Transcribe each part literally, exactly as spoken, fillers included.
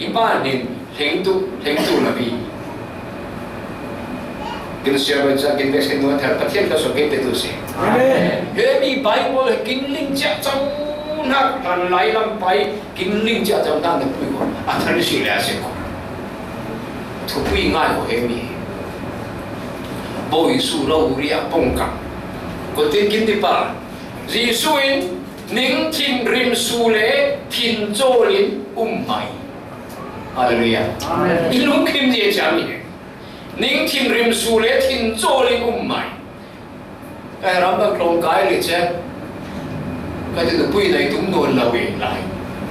Ih pa nin hlengtu, hlengtu na mi. Kin siar bai cha kin bek sen nuan thar Pathian ka so kin te tu si. Amen. He mi Bible he kin ling chia chau na kan lai lam pai kin ling chia chau na na pui ko. A thar si le a se ko. Thupui ngai ko he mi. Bo Isu lo ri a pong ka. Ko tin kin ti pa. Jesu in ning thin rim su le thin chawl in um mai. Hallelujah. Amen. I lungkim ni chia mi. Ning thin rim su le thin chawl in um mai. Ka ram bang tlawng kai le che. Ka ti nupui nai tum nuan lo e lai.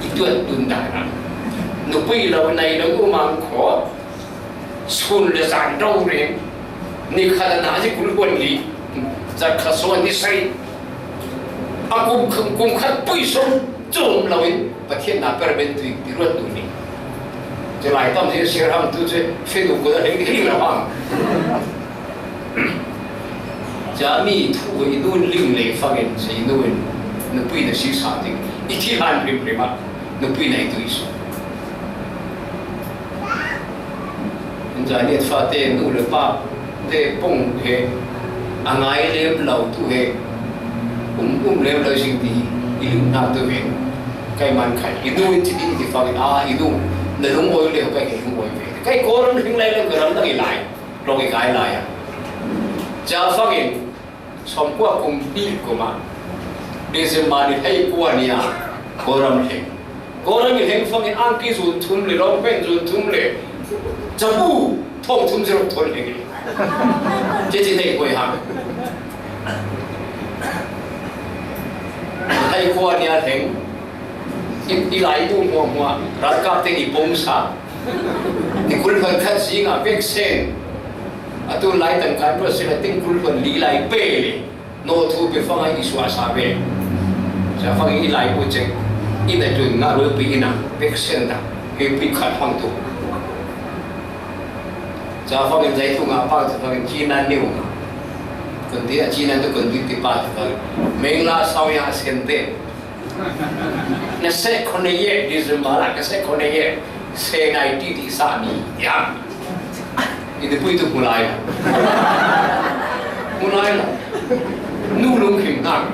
I tuat tun dai na. Nupui lo nai lo um ang kho. Sun le zan do rin. Ni khat na ji kul hon li. Zat kha so ni sai. A kum, kum khat pui som. Chum lo in. Pathian na per ben tui ti ruat tu ni. Che lai tam je sir ham tu che. Fe du ko da heng heng lo ham. Cha mi thu i nun ling le fangin, cha i nun nupui na si sa ding. I thi han rim rim a, nupui na i tui su. Cha ni fa te nu le pa te pong he, a ngai lem lo tu he, um, um lem lo sing ti, i lung na tu he. Kai man kai, i nun ti ding ti fangin, a, i nun, na lung oi le, kai ke lung oi ve. Kai ko ram ling lai le, ka ram dang i lai. Tlawng i kai lai a. Cha fangin, sawmkua kum hnih kum a. December ni hei kua ni a. Kawlram hleng. Kawlram i hleng fangin angki zun thum le, lawngpen zun thum le. Chabu thawng thum zero thon hleng i. Che chi nei koi hang. Hei kua ni a hleng. I, i lai tu hmuahhmuah, ralkap teng i pawmsa. Ni kul hluan khat zingah veksen. A tu lai tangkai pawh si la teng kul hluan li lai pe le. Nawh thu pe fanga i suahsa ve. Sa fangin i lai pu cek. I na tun nga rualpi ina veksen ta. He pi khat hang tu. Sa fangin zai thu nga pa sa fangin China niu nga. Kunti a China tu kunti ti pa sa fangin. Mengla sau ya sen te. Na se kone ye, December la, ka se kone ye, se nai ti ti sa mi, ya. I te pui tu mulai la. Mulai la. Nu lung khim na.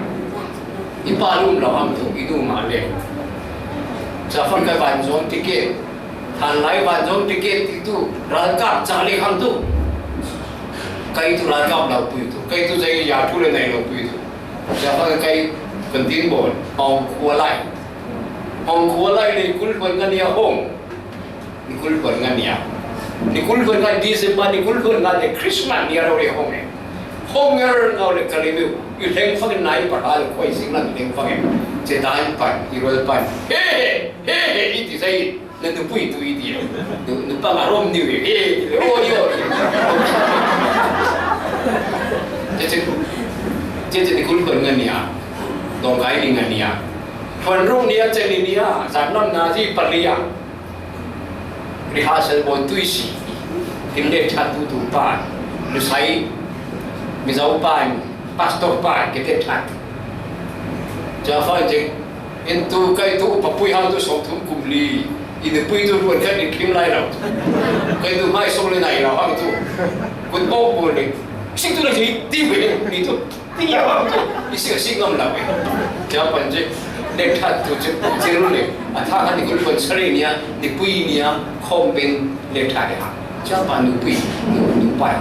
I pa lum la ham tu, i nu ma le. Sa fang ka van zong ticket. Than lai van zong ticket ti tu, ralkap cha le ham tu. Kai tu ralkap la pui tu. Kai tu zai ya tu le nai la pui tu. Sa fang kai kan tin bon, hong khua lai. Hong khua lai ni kul hluan nga nia hong. Ni kul hluan nga nia. Ni kul hluan nga December, ni kul hluan nga ni Christmas nia lo le hong e. Hong er nga le ka le miu. I hleng fangin nai pa ha le khoi sing lang i hleng fangin. Che dan pan, i rol pan. He, he, he, he, i ti sai. Na nupui tu i ti. Nu, nu pa nga rom niu i. He, he, o, yo. Che, che, che, che ni kul hluan nga nia. Dong kai ni nga nia. Hluan ruk nia, che ni nia. Sa nam na si pa lia. Rehearsal bon tui si. Tin le chat tu tu pa. Lu sai. Mi zau pa. Pastor pa. Ke te chat. Cha fa je. In tu kai tu pa pui hang tu song thum kum li. I ne pui tu ruan kai ni kim lai lau. Kai tu mai song le nai lau hang tu. Kun bok bo le. Sing tu le ji. Ti we. Ni tu. Ti ya hang tu. I sing sing ngam lau. Cha pan je. Le chat tu je. Je ru le. A tha kan ni kun ruan sari nia. Ni pui nia. Khom pen le chat ya. Cha pa nu pui. Nu, nu pa.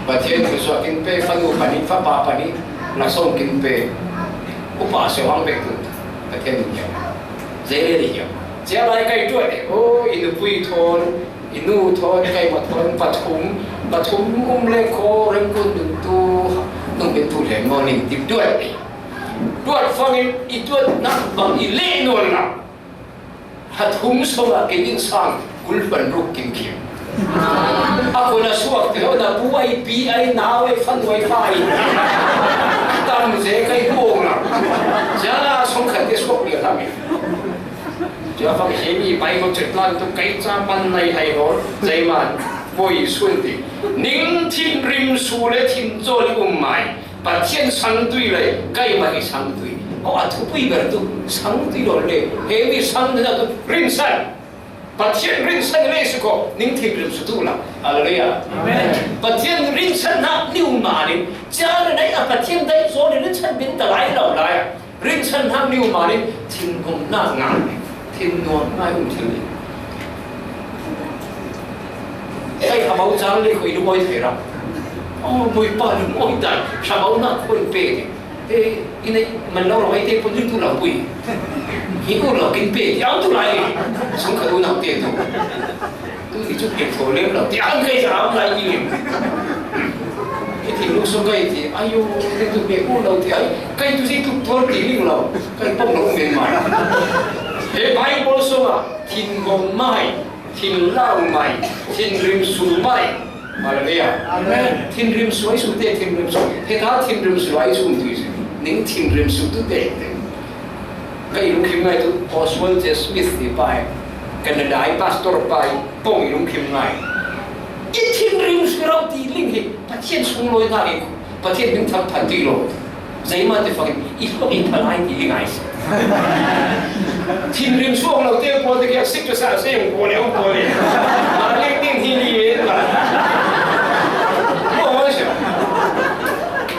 Pathian Khrih suak kin pe. Fa nu pa ni. Fa pa pa ni. Na song kin pe. Upa siawhang pek tu Pathian in hiam. Zei le hiam. Cia lai kai tuat e, o, i nupui thawn, i nu thawn, kai ma thawn, pathum, pathum um le khaw, rengkun dun tu, nung bin tu hleng maw ning tip tuat e. Tuat fangin, i tuat nak bang i leh nuan la. Pathum sawm a kei in sang kul hluan ruk kim kim. A kun a suak te ho na bu ai pi ai nau ai fan ai fa ai. Tam ze kai buong la. Zia la song khat te suak lia lam e. Zia fak he mi bai ko chet lan tu kai cha pan nai hai ho. Zai man. Boi sun ti. Ning thin rim su le thin chawl um mai. Pathian sangtui le, keimah i sangtui. Aw, a thupui ber tu, sangtui lo le, he mi sangtui na tu, rinsan. Pathian rinsan le si ko, ning thinrim su tu la. Hallelujah. Amen. Pathian rinsan na niu ma ning, cia le nai a Pathian dai zo le rinsan bin ta lai lo lai. Rinsan na niu ma ning, thin gom na nga, thin nuam na um thil ni. Kai ha mau cia le ko i lu oi thei ra. Oh, mui pa lu oi dai, sa mau na ko pe ni. E, ina man lo ro ai te pun tu lo pui. Hi ko lo kin pe, ya tu lai. Sung ka lu na te tu. Tu ni chu ke tho le lo. Ti ang kai sa ang lai ni. Ki ti lu so kai ti. Ayo, te tu pe ko lo ti ai. Kai tu si tu tu ti ni lo. Kai pom lo me ma. He Bible so ma. Thin gom mai. Thin lau mai, thin rim su mai. Hallelujah. Amen. Thin rim su ai su te, thin rim su. He ta thin rim su ai su tu si. Ning thin rim su tu te te. Ka i lungkim ngai tu Oswald J Smith ti pai. Canada ai pastor pai. Pong i lungkim ngai. I thin rim su rau ti ling hi. Pathian sung loi ta hi. Pathian min thak phan ti lo. Zeima te fangin, i lo i phalai ti i ngai si. Thin rim suang lo te ko te kia sik sa se yong ko le ko le. Ma le tin hi li ye la. Ko ho se.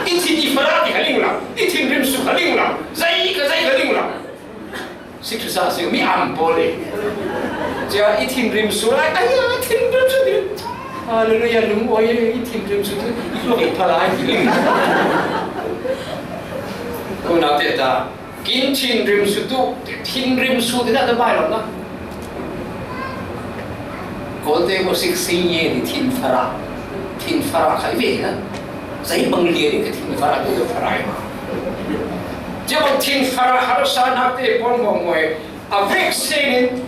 I thin i phala ti ka ling la. I thin rim su ka ling la. Zai ka zai ka ling la. Sik sa se mi am po le. Cia i thin rim su lai. Ai ya, thin rim su rim. Hallelujah, lung oi i thin rim su tu. I lo i phalai ti ling. Ko na te ta. Kin thin rim su tu, thin rim su ti na ta bai lo na. Ko te ko sik si ye ni thin fara. Thin fara kai ve na. Zai bang lia ni ka thin fara tu ka fara ma. Cia bang thin fara har sa na te pon bang moi. A vek se ni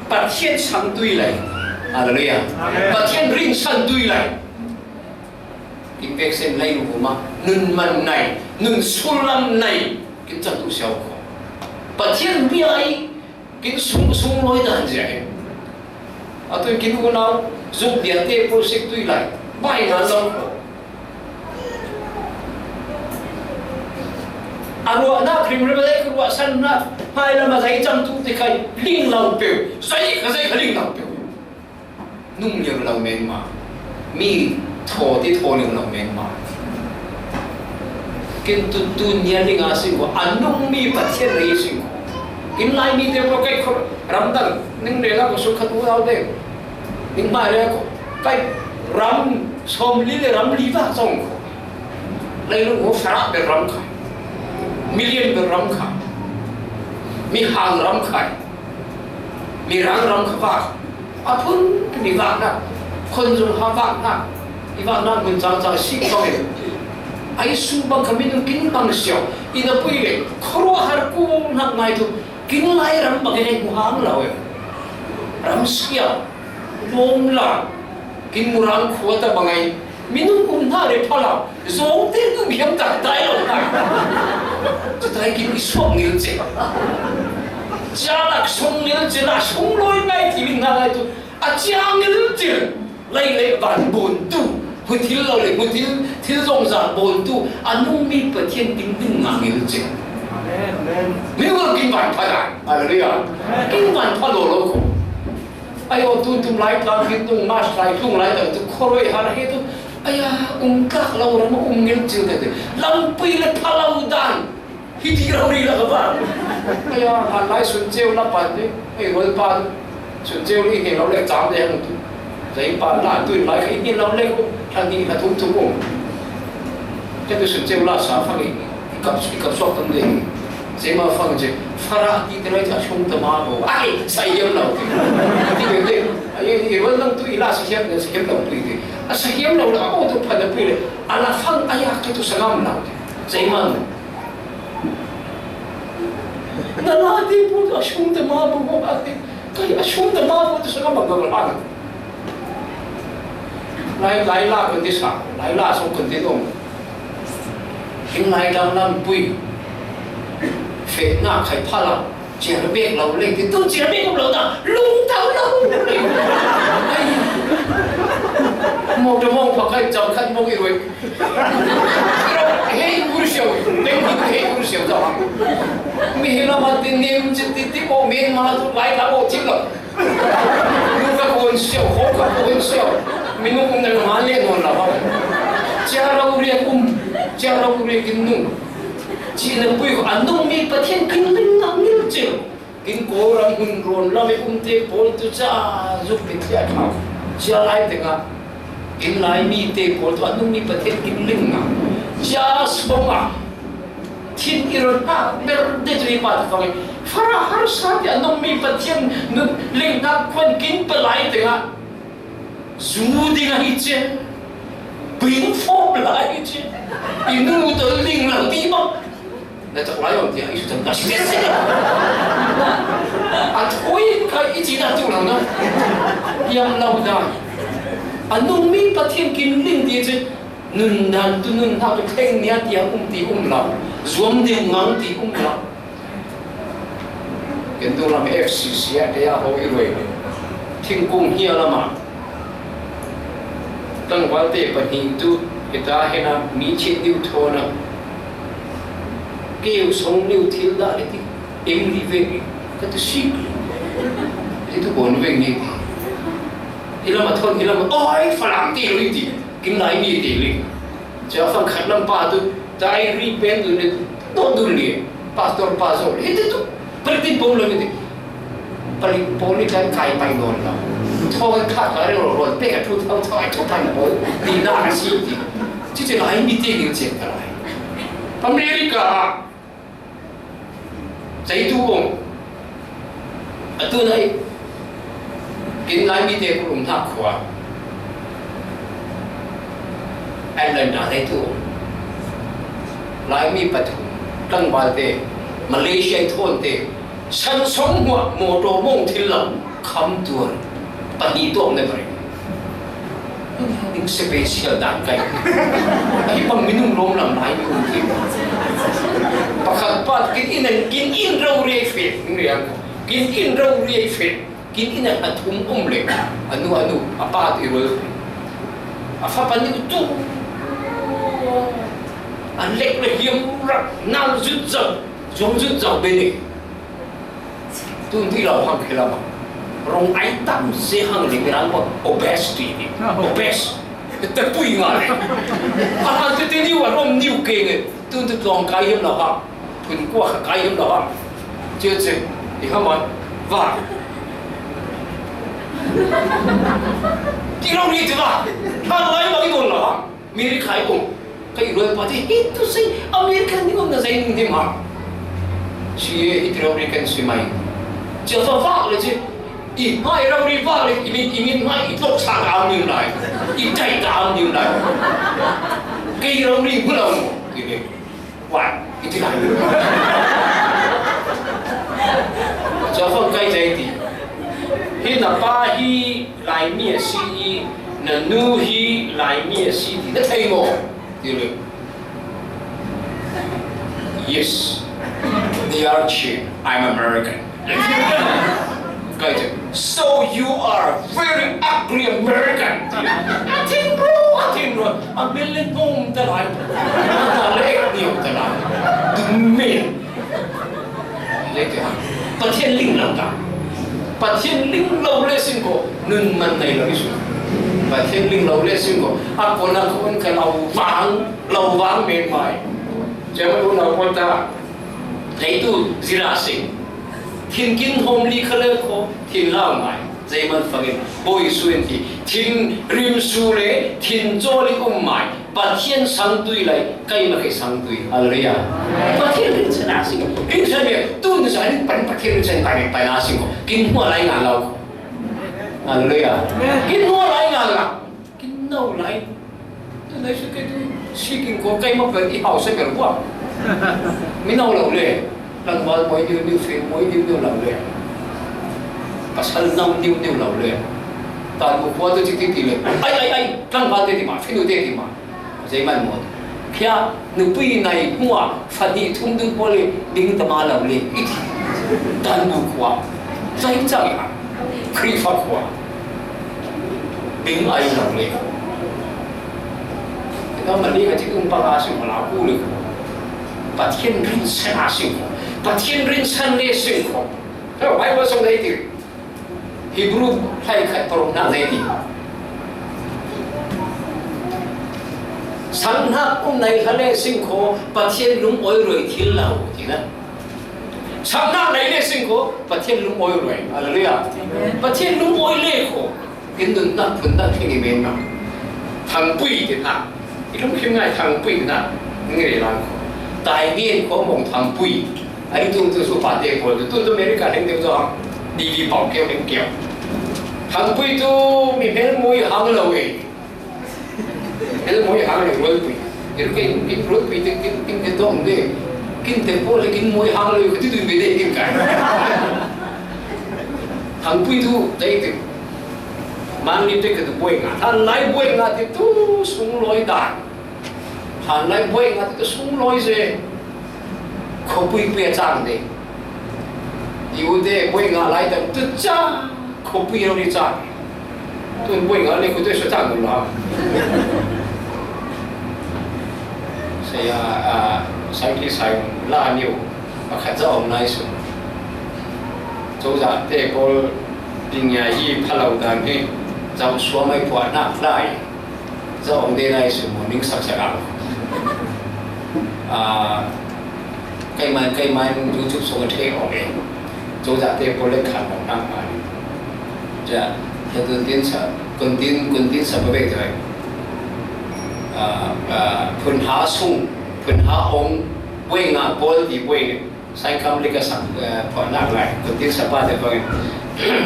Pathian sang tui lai. Hallelujah. Amen. Pathian rin sang tui lai. Kin vek sen lai lu ma. Nun man nai. Nun sulam nai. Kin chang tu siau ko. Pathian biai. Kin sung sung loi dan zia he. A tu kin unau zuk dia te ko sik tui lai. Bai na zau ko. A ruahnak hrimhrim a lei ka ruahsannak hmai lam a zei cam tu te khai ling lo peuh. Zei ka zei ka ling lo peuh. Nung liam lo mengma. Mi thaw ti thaw liam lo mengma. Kin tu tu nia ling a si ko a nung mi Pathian lei si ko. Kin lai mi te ko kai khor ramdang ning rela ko su khat u lau de. Ning bai le ko kai ram som li le ram li va zong ko. Leilung ho fara ber ram khai. Million ber ram khai. Mi hang ram khai. Mi rang ram kha vak. A phun mi vak na. Khon zung ha vak na. I vak na mun chang chang si kong e. Ai su bang kha mi nung kin bang siau. I na pui le. Khoro har ku nak ngai tu. Kin lai ram bang e mu hang lau e. Ram siau. Lom la. Kin mu rang khua ta bang ai. Minung um hna le phalam, zawngte um hiam tak dai lo hna. Cutai kin i suak ngil cih. Cialak sung ngil cih, a sung lawi ngai ti ling hna lai tu, a cia ngil cih. Lei le van bawn tu, hmuthil lo le hmuthil, thil zongzal bawn tu, a nungmi Pathian ding ding nga ngil cih. Amen. Mi ul kin van pha lai. Hallelujah. Kin van pha lo lo ko. Ai aw, tu tum lai tlang hi tung mas lai tung lai tlang tu khoroi har hi tu. Ai ya, um tlak lo ram um ngil cil te te. Lampui le pha lo dan. Hi ti ro ri la ka ba. Ai ya, han lai sun ceu la pan ni. Ai rol pan. Sun ceu ni he lo le cham de hang tu. Zai pan la tu lai khi ni lo le ko. Tha ni ha thum thum um. Ke tu sun ceu la sa fa ni. Kap, kap suak tam de. Zeima fang ce, fara ti te lai ta shung ta ma bo. Ai, sa hiam lo ti. Ti ve te. Ai, i rol lang tu i la sa hiam, sa hiam lo tu i te. A sa hiam lo la, o tu pha da pui le. A la fang, ai, a ke tu sa ngam lo ti. Zeima no. Na la ti pu ta shung ta ma bo, a ti. Kai a shung ta ma bo tu sa ngam lo la. Lai, lai la kun ti sa, lai la sung kun ti dong. Kin lai dang lam pui. Fe na khai pha la. Cia bek lo le ti tu cia bek lo ta. Lung tau lo. Ai. Mo de mo pha khai chau khai mo i roi. Hei kur siau. Deng ni hei kur siau ta. Mi he la ma ti nem ti ti ti mo men ma tu lai ta mo ti lo. Siau, khawng khat pawh in siau. Minung um na hman leh nawn lo. Cia rori a um, cia rori kin nung. Cihna pui a nungmi Pathian kin ling nang ngil cil. Kin Kawlram hun rawn lam i umte pawl tu ca zuk kin thliah ṭha. Cia lai tengah kin Laimite pawl tu a nungmi Pathian kin ling nang. Cia sawng a Thin i rawn hak ber de chu i pa te fangin, Farah harsa te a nungmi Pathian nun lengtak khuan kin palai tengah zu ding a hi che, bing fawp lai hi che, i nu tawh ling lang ti bang. Na chak lai awm tia i su chang ka si se. A thawi kha i chi na tu lang na. Yam lo da. A nungmi Pathian kin ling ti che. Nun dan tu nun hak tu thleng nia tia um ti um lo, zuam ding ngang ti um lo. Ken tu lam F C C a te a ho i ruai ni. Thingkung hia lama. Tlangval te pahnih tu heta hena mi chin diu thona. Keu song niu thil dah le ti. Em li ve ni. Ka tu sik. Ti tu kon ve ni. Hi lama thon hi lama. Oi, Falam ti lo ti. Kin Laimi ti li. Cia fang khat lam pa tu, diary pen tu ni, dawt dun li, pastor pa zo li, ti tu, palitin pawh lo ni ti. Palik pawh ni kan kai pai nawn lo. Thaw kan khat ka reng rawn pek a thu thaw thaw a thu pan pawh, ni na ka si ti. Ci ci lai mi ti ni cek ta lai. America ah, Zeitu awm. A tunah i kin Laimite kulum hnak khua. Ireland ah zeitu awm. Laimi pathum. Tlangvalte. Malaysia i thawnte. San sawng hmuah mawtaw mawng thil lo. Kham tuar. Pahnih tawk na ka ring. Ding special dan kai. Ahi pang minung lawm lam lai mi um thim. Pakhat pa kin in an kin in rori ai fe, kin in rori ai fe. Kin in an a thum um le. A nu, a nu, a pa ti rol. A fa pa ni tu. A lek le hiam rak nal zut zau. Zong zut zau be ni. Tun ti lo hang khi lama. Rong ai tam se hang le mi ram ko obese ti ni. Obese. Te pui nga le. A han te te niu a rom niu ke nge. Tun tu tlawng kai hiam lo hang. Phun kua kha kai hiam lo hang. Cia cia. I hama. Va. Ti lo ni ti va. Han lai ma i don lo hang. America i um. Ka i rual pa ti hi tu si America ni um na zai ning di ma. Si e hi ti rau ri kan si mai. Cia fa vak le ci. I hmai rau ri vak le i min, i min hmai i tlok sa ka am ning lai. I dai ka am ning lai. Ka i rau ri hmu lau mo. Ti le. Wai. I ti lai. Cia fa kai zai ti. Hi na pa hi Laimi a si i, na nu hi Laimi a si ti na thei maw? Ti le. Yes. They are Chin. I'm American. Kai te, "So you are very ugly American." A thin ro, a thin ro. A bil le ngom ta lai. A le ek ni ta lai. Dum me. Pathian ling lo ta. Pathian ling lo le sin ko nun man nei lo isu. Pathian ling lo le sin ko. A ko na ko ka lo vang, lo vang me mai. Cia mai lo ko ta. Leitu zira sing. Thin kin hom li kha le ko thin lau mai. Zeiman fangin boi suin ti. Thin rim su le thin zoli um mai. Pathian sangtui lai, kai ma kai sangtui. Hallelujah. Pathian rin sana sing. Rin sana tu ni sa rin pan Pathian rin sana pai pai na sing ko. Kin hua lai nga lau. Hallelujah. Kin hua lai nga lau. Kin nau lai. Tu nai su ke tu si kin ko kai ma pen i hau sa ber bua. Mi nau lau le. Tlangval moi niu niu, fe moi niu niu lau le. Pasal nau niu niu lau le. Tan mu khua tu ti ti ti le. Ai ai ai, tlangval te ti ma, fe nu te ti ma. Zei man mo. Khia nupui nai hmua fa ni thum dung pawh le ding ta ma lo le. I ti. Dan bu khua. Zai chang a. Khrihfa khua. Ding ai lo le. Ka mali ka ti tung pa ka sing la ku le. Pathian rin san a sing. Pathian rin san le sing ko. Ka Bible song le ti. Hebru hleikhat paruk hnak zei ti. Sanghnak um nai hla le sing kho, Pathian lungawi ruai thil lo, tina. Sanghnak nai le sing kho, Pathian lungawi ruai. Hallelujah. Amen. Pathian lungawi le kho. Kin nun nak phun nak thing i men nak. Thangpui ti hna. I lungkhim ngai thangpui ti hna. Ngai lang kho. Tai ngen kho mong thangpui. Ai tu tu su pa te ko tu tu America leng te zo. Di di pau keu leng keu. Thangpui tu mi hmel mui hang lo e. Hmel mui hang lo rualpui. Kin kin rualpui te kin kin te dong de. Kin te po le kin mui hang lo ka ti tu be de kin kai. Thangpui tu dai te. Mangli te ka tu buai nga. Than lai buai nga te tu sung loi dan. Than lai buai nga te tu sung loi ze. Khopui pui a chang de. I u te buai nga lai dan tu cha khopui lo ni cha. Tu buai nga le ko te sa chang la. Saya, ah, sai ki sai la niu. Pakhat za om nai su. Cozah te kol ding ya yi phalau dan hi. Zau suam ai puan nak lai. Za om de nai su mo ning sak sak ang. Ah, kai man, kai man YouTube song te om e. Cozah te kol le khan om nak ma ni. Ja, ya kun tin sa, kun tin, kun tin sa ba be tai. Ah, ah, phun ha sung, phun ha ong, buai nga bol di buai ni. Sai kam le ka sak, eh, phuan nak lai. Ko tin sa pa te pangin.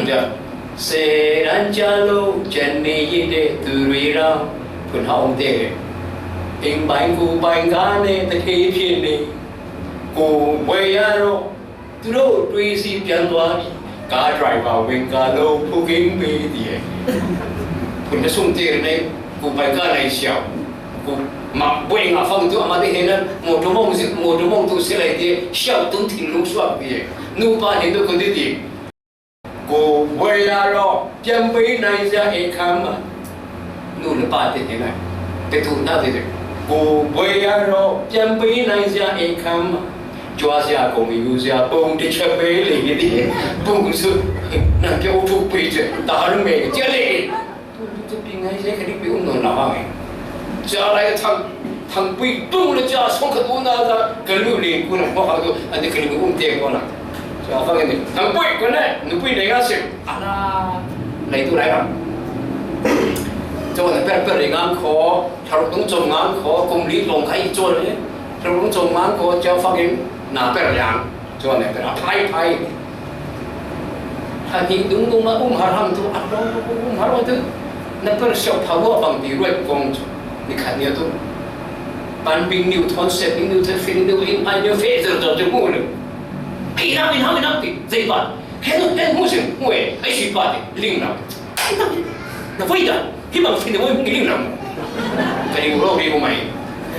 Ja. Se ran ja lo, jan mi yi de tu rui rau. Phun ha ong te le. Ing bai ku bai ga ne ta ke phin ne. Ku wei ya ro. Tu ro tui si pian tua. Ka driver wing ka lo pu king pe ti e. Phun na sung te ne. Ku bai ga lai siau. Ku ma buai nga fang tu ama te he na mo tu mong si, mo tu mong tu si lai ti siau tun thin lu suak ti. Nu pa he tu ko ti ti. Ku buai la ro, piam bai nai sia e kam ma. Nu le pa te he na. Te tu na te te. Ku buai la ro, piam bai nai sia e kam ma. Jua sia kong yu sia pung te cha bai le ti. Pung su. Na ke u tu pai che. Ta har me che le. Tu tu tu pi ngai se ka dik pi um non la ma ngai. Cia lai thang, thang pui tung le cia song ka tu na za ka lu le ku na ko ha tu an de ka lu um te ko na. Cia fa ngai thang pui ko na nu pui le nga se. Ala lai tu lai ram. Cia na per per le ngang ko, thar tung chom ngang ko, kum li long kai cho le. Thar tung chom ngang ko cia fa ngai na per yang. Chuan a phai phai. Tha hnih dung dung a um har ham tu, a rawng rawng um har tu. Na per siau pha bua bang ti ruat kong chu. Ni khat nia tu. Pan bing niu thon se bing niu thon fin niu in ai niu fe zer zer chu mu lu. Ai nam in ham in nam ti, zei pa. He nu he mu sim mu e, ai si pa ti, ling nam. Ai nam. Na voi da. Hi bang fin mo ling lam. Ka ling ro ri mo mai.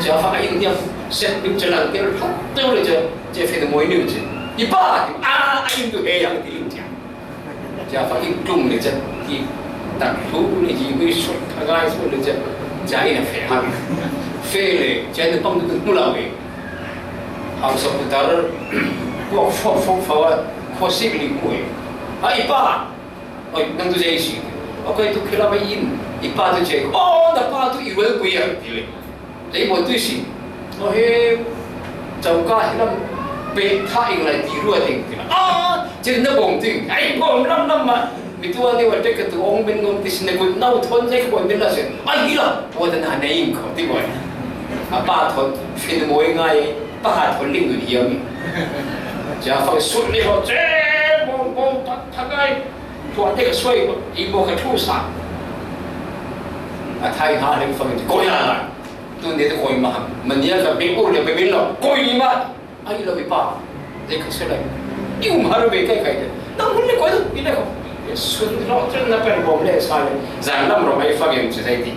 Cia fa in dia set bik cia lang tel thok tel le cia, cia fin mo ni cia. I pa a in tu he yang ti in cia. Cia fa in tung le cia ti tak thu le ji wi so ka gai so le cia. Cia in fe ha. Fe le cia ne pang tu mu la we. Hau sa pu tar ko fo fo fo ko si li mo. Ai pa. Oi, nang tu zei si. Okei, tu khela mai in. I pa tu che. Oh, na pa tu i wel pui a ti le. Zei bo tu si. Oh he. Chau ka hilam pe tha ing lai ti rua ding ti. Ah, chin na bom ding. Ai bom lam lam ma. Mi tu ani wa te ka tu ong ben ngom ti sin na kut nau thon zei ko ben la sen. Ai hi la. Bo ta na nei ing ko ti bo. A pa thon fin mo ngai. Pa ha thon ling du hiam. Cia fang sut ni ho che. Bom bom ta ta ngai. Tua te ka suai ko, i mo ka thu sa. A thai ha leng fang ti koi la la. Tu ne te koi ma. Mania ka be o le be min lo. Koi ni ma. Ai lo i pa. Te ka se lai. I um ha lo be kai kai te. Na mun le koi lo. I le ko. Sun lo chen na pen bom le sa le. Zan lam ro mai fang em che sai ti.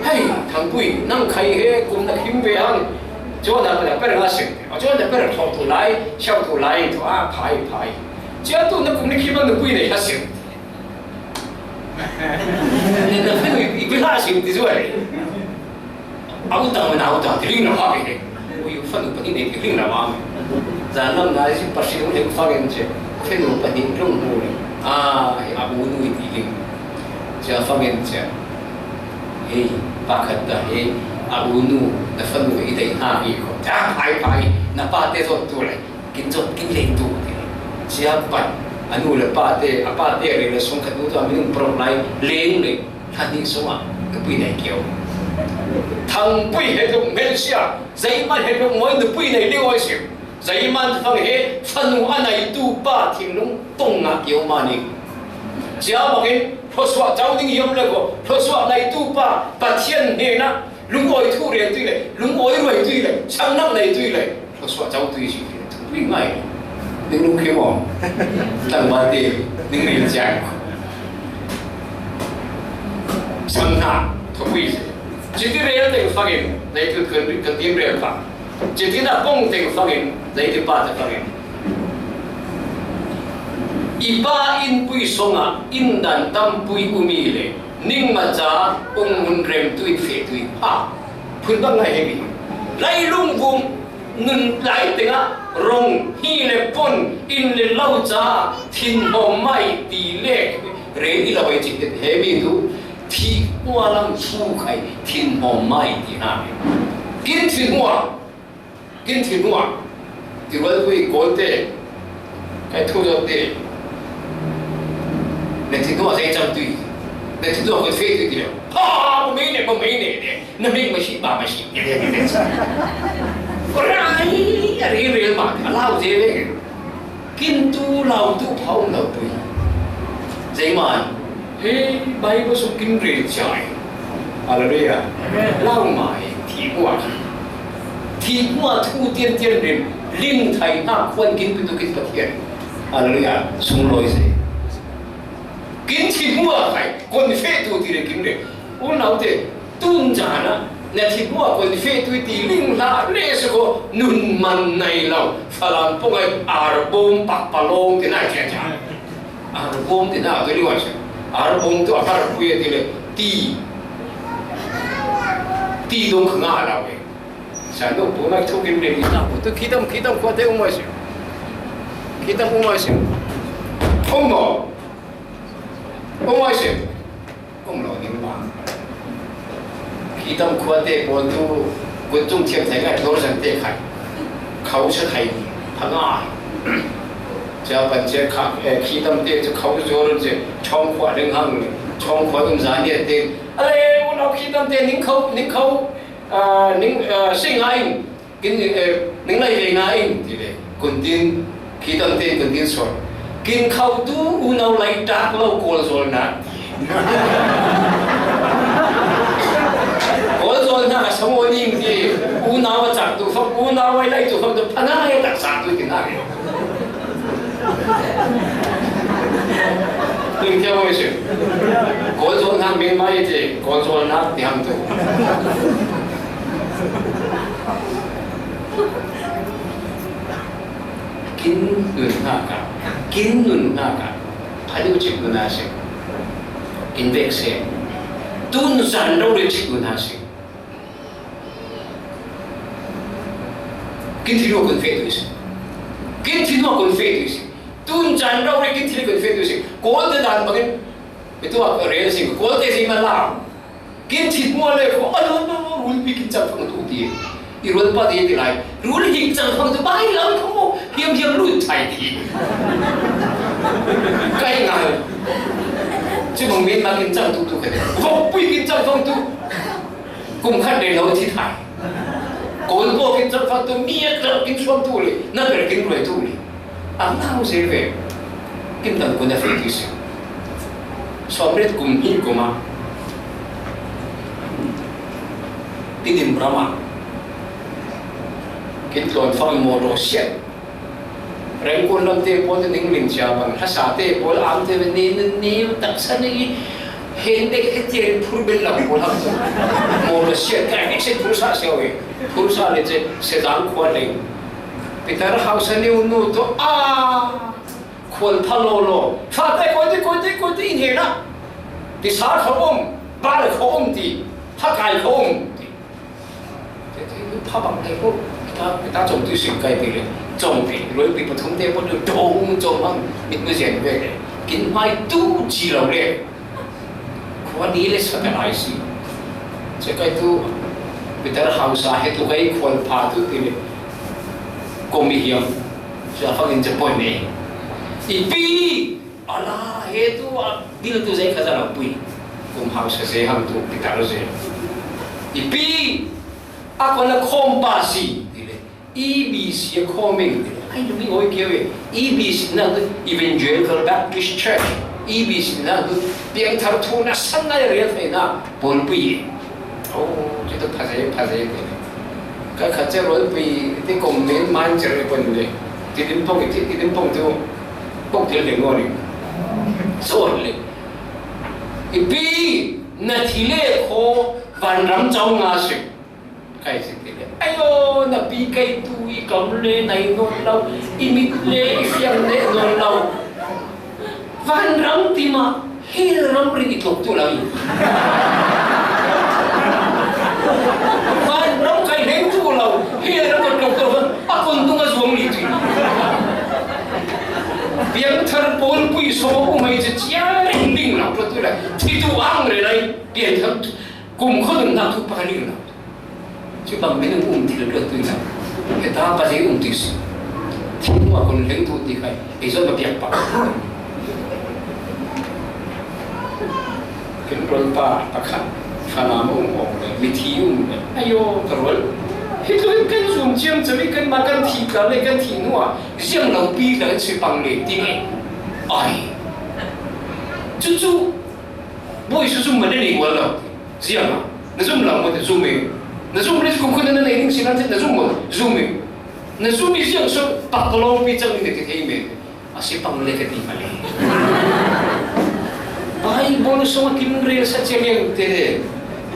Hei, thangpui, nang khai he kum na khim ve hang. Chuan a per nga sing. Chuan a per thawk tu lai, siau tu lai, thu a phai phai. Cia tu na kum ni khim a nupui nei ha sing. Na fanu i pi ha sing ti zuai. Au tang na au tang ti ling na ma ke. Ui fanu pa ni nei ti ling na ma. Zan lam nai si pasal hong heng fangin cia, fanu pahnih hong hmu le, a, a unu i ti ding. Cia fangin cia, hei, pakhat ta hei, a unu, na fanu i dei hna hi ko. Cia phai phai, na pate zot tu le, kin zot kin leng tu ti le. Cia pan, a nu le pate, a pate rel le sung khat nu tu a minung paruk lai, leng le, hla hnih sungah, nupui nei kio. Thangpui he tluk hmelsia, zeiman he tluk ngoi nupui nei ding awi si. Zeiman fang he fanu a neitu pa thinlung tong ngah kio mah ning. Cia bangin, hlosuah co ding i om le ko, hlosuah neitu pa, Pathian hnenah, lungawi thu rian tui le, lungawi ruai tui le, changnak nei tui le, hlosuah co tui si, tui ngai. Ning lung khi maw? Tangba ti, ning ril ciang. Sang hna, thawpui si. Citi rel teng fangin, nei tu kan, kan tim rel pa. Citi na pong teng fangin, zei ti pa te fangin. I pa innpui songah, inn dan tampui umi le, ningma ca ung mun rem tuin feh tuin. Ha, phun bang ngai hemi. Lailung vung nun lai tengah rong hi le pon in le lo ca thin hawm mai ti le re i lo ai cik hemi tu. Thih hmuah lam thu khai thin hmawm mai ti hna hi. Kin thih hmuah, kin thih hmuah. Ti rual tui Kawlte, kai thu zawt te. Na thih hmuah zei cang tui. Na thih hmuah kun feh tui ti le. Ha, ba mei ne, ba mei ne, ne. Na mei ma shi, ba ma shi. Ne, ne, ne, ne. Rai, a ri rel ma, a lau ze le. Kin tu lau tu phau lo pui. Zeiman, he Bible su kin rel chai. Hallelujah. Amen. Lau mai, thih hmuah. Thih hmuah thu tian tian rim. Ling thai hna khuan kin tu tu kin Pathian. Hallelujah. Sung loi se. Kin thih hmuah khai, kon fe tu ti le kin le. Unau te, tun zana, na thih hmuah kon fe tu ti ling hlah le se ko, nun man nai lo. Falam pong ai, arbom pak palong ti nai cia cia. Arbom ti na tu liwa cia. Arbom tu a har pui ti le, ti. Ti dong kha nga la we. Sa no pu na thu kin le ni na pu tu khidam, khidam khua te um ai sia. Khidam um ai sia. Um no. Um ai sia. Um no ni ma. Khidam khua te pawl tu kun tung thiam thai ngai lo zan te khai. Khau sa khai ni. Pha ngai. Cia pan cia kha, eh, khidam te cu khau zuar cia chawng khua ding hang. Chawng khua um zan ni te. Ale, unau khidam te ning khau, ning khau. Ah, ning, ah, si ngai in, kin, eh, ning lai ve ngai in, ti le, kun tin, khi tam ten kun tin sor. Kin khau tu unau lai tak lo kawl zol na. Kawl zol na, a samo ning ti, unau a chak tu fak, unau ai lai tu fak tu, phana he tak sa tu kin a. Tung tia mo si. Kawl zol na, min mai ti, kawl zol na, ti ham tu. Kin nun hna ka, kin nun hna ka, a deuh cik nun a si. In vek se. Tun zan rori cik nun a si. Kin thil kun fe tu si. Kin thil kun fe tu si. Tun zan rori kin thil kun fe tu si. Kawl te dan bangin, itu a rel si. Kawl te si ma la. Kin thit hmuah le kho, a lo, lo, lo, rul pi kin chang fang tu ti. I rul pa ti ti lai. Rul hik chang fang tu, bai lau kho mo, hiam hiam lut thai ti. Kai ngal. Ci mong min ma kin chang tu tu ka. Vok pui kin chang fang tu. Kum khat de lo thi thai. Kol bo kin chang fang tu, mi a kin suam tu le, na ber kin ruai tu le. A nau se ve. Kin tam kun a fe ti se. Sawmriat kum hnih kum ah Tidim ram ah kin tlawn fak maw raw siat. Rengkun lam te pawl te ning ling cia bang, hlasa te pawl am te ni ni ni taksa ni hen dek he tian phur ben lam pawl ham tu. Maw raw siat kai ni se phur sa sia we. Phur sa le ce se dang khua ling. Peter hausa ni unu to a Khual pha lawlaw. Fate kawite, kawite, kawite in hena. Ti sa kho um, bar kho um ti, pha kai kho um ti. Te, te, pha bang te ko, ta, ta chom tu sim kai ti le. Cawng pei, rualpi pathum te pawh dawng cawng hmang, mit mu zian ve le. Kin hmai tu ci lo le. Khua ni le satellite si. Che kai tu, Peter Hausa he tu kai khual pha tu ti le. Ko mi hiam. Sia fangin che poi ne. I pi, ala he tu a bil tu zai kha za lo pui. Kum Hausa ze hang tu Peter ze. I pi, a ko la khom pa si ti le. E B C a khawmeng te ai lumi oi keu e. E B C na tu Evangelical Baptist Church. E B C na tu piangthar thu na san na rel thei na pon pui e. Oh, chu tu phaze phaze te. Ka kha che rol pui te comment man che re pon le. Ti dim pong ti ti dim pong tu pok til de ngori. So le. I pi na thi le kho van ram chau nga se. Kai si ti le. Ayo, na pi kai tu i kam le nai non lo, i mit le i fiang le non lo. Van ram ti ma, hel ram ri i tlok tu lo i. Van ram kai leng tu lo, hel ram ka tlok tu lo. A kon tu nga zuang li tu. Piangthar pawl pui so u mai che chia ring ding lo tu la. Thi tu ang re lai, piangthar kum kho dun na tu pa ring lo. Chu bang min um thil dot tu na. Heta pa zai um ti si. Thil ma kun leng tu ti khai. Ei zon ma piak pa. Kin rol pa pakhat. Fana ma um ong le. Mi thi um le. Ayo, ka rol. Hi tu kan zum chiam chami kan ma kan thi ka le kan thi nua. Ziang lo pi la chi pang le ti nge. Ai. Chu chu. Bui su zum ma le ni wal lo. Ziang a, na zum lo maw te zum e. Na zum le kum khun na nei ding si nan na zum maw, zum e. Na zum i ziang so pak ka lawng pi chang ni na ti thei me. A si pang le ka ti ma le. Bible sung a kin rel sa che liang te.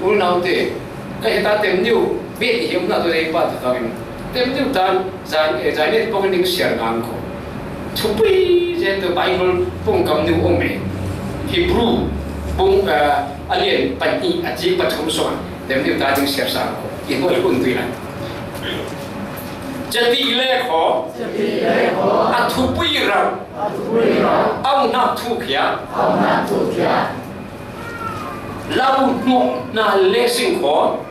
Ul nau te. Ka heta tem niu. Be i hiam na tu dei pa ta ka in. Tem niu tan. Zan, eh, zan et pawng ning siar ngang ko. Thupui zen tu Bible pawng kam nu om e. Hebrew pawng, eh, a lian pahnih a ci pathum sawng. Dem diu ta ding siar sang ko. I hnuai hun tui lai. Chati le kho. A thupui ram. Au nak thu khia. Lau hnawh hna le sing kho.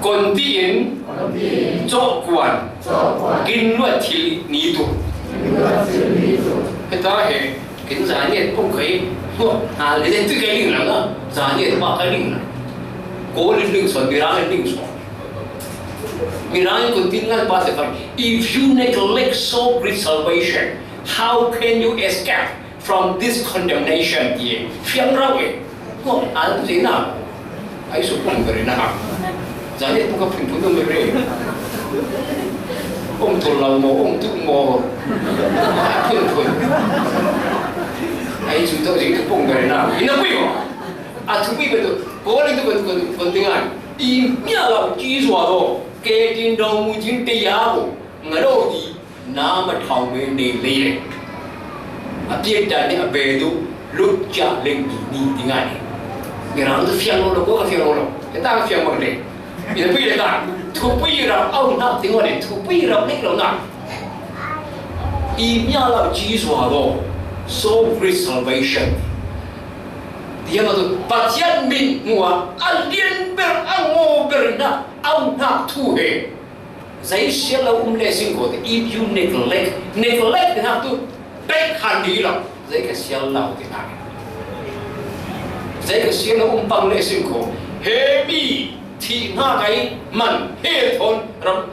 Kon tiin cawh kuan. Kin luat thil ni tu. Heta he kin zaniat pung kai hnawh hna le tu kai ling lang a. Zaniat pa kai ling lang. Ko ling ling son, mirang ling ling son. Mirang in kun tin ngal pa se fang. If you neglect so great salvation, how can you escape from this condemnation? Ti fiang rau e. Ko al tu zina. Ai su pung beri na. Zani pung ka pung pung dong beri. Ong tu lau mo, ong tu mo. Pung pung. Ai su tu zing tu pung beri na. Ina pui mo. A tu pui betul. Ko le tu betul betul betul dengan. I mia lau ci zua do. Ke tin dong mu jin te ya bo. Nga do di. Nam a thau me nei lei le. A piak dan nih a ve duh lut cia leng ni ni ti ngai. Mirang tu fiang lo lo ko ka fiang lo lo. Heta ka fiang mang le. Ina pui le ta. Thupui ram au nak ti ngone thupui ram nek lo na. I mia lau ci zua lo. So great salvation. Tiang tu Pathian min mua a lian ber a ngo ber na au nak thu he. Zei sial lo um le sing ko te, if you neglect, neglect te nak tu pek han di lo. Zei ka sial lo te nak. Zei ka sial lo um pang le sing ko. He mi thi na kai man he thon ram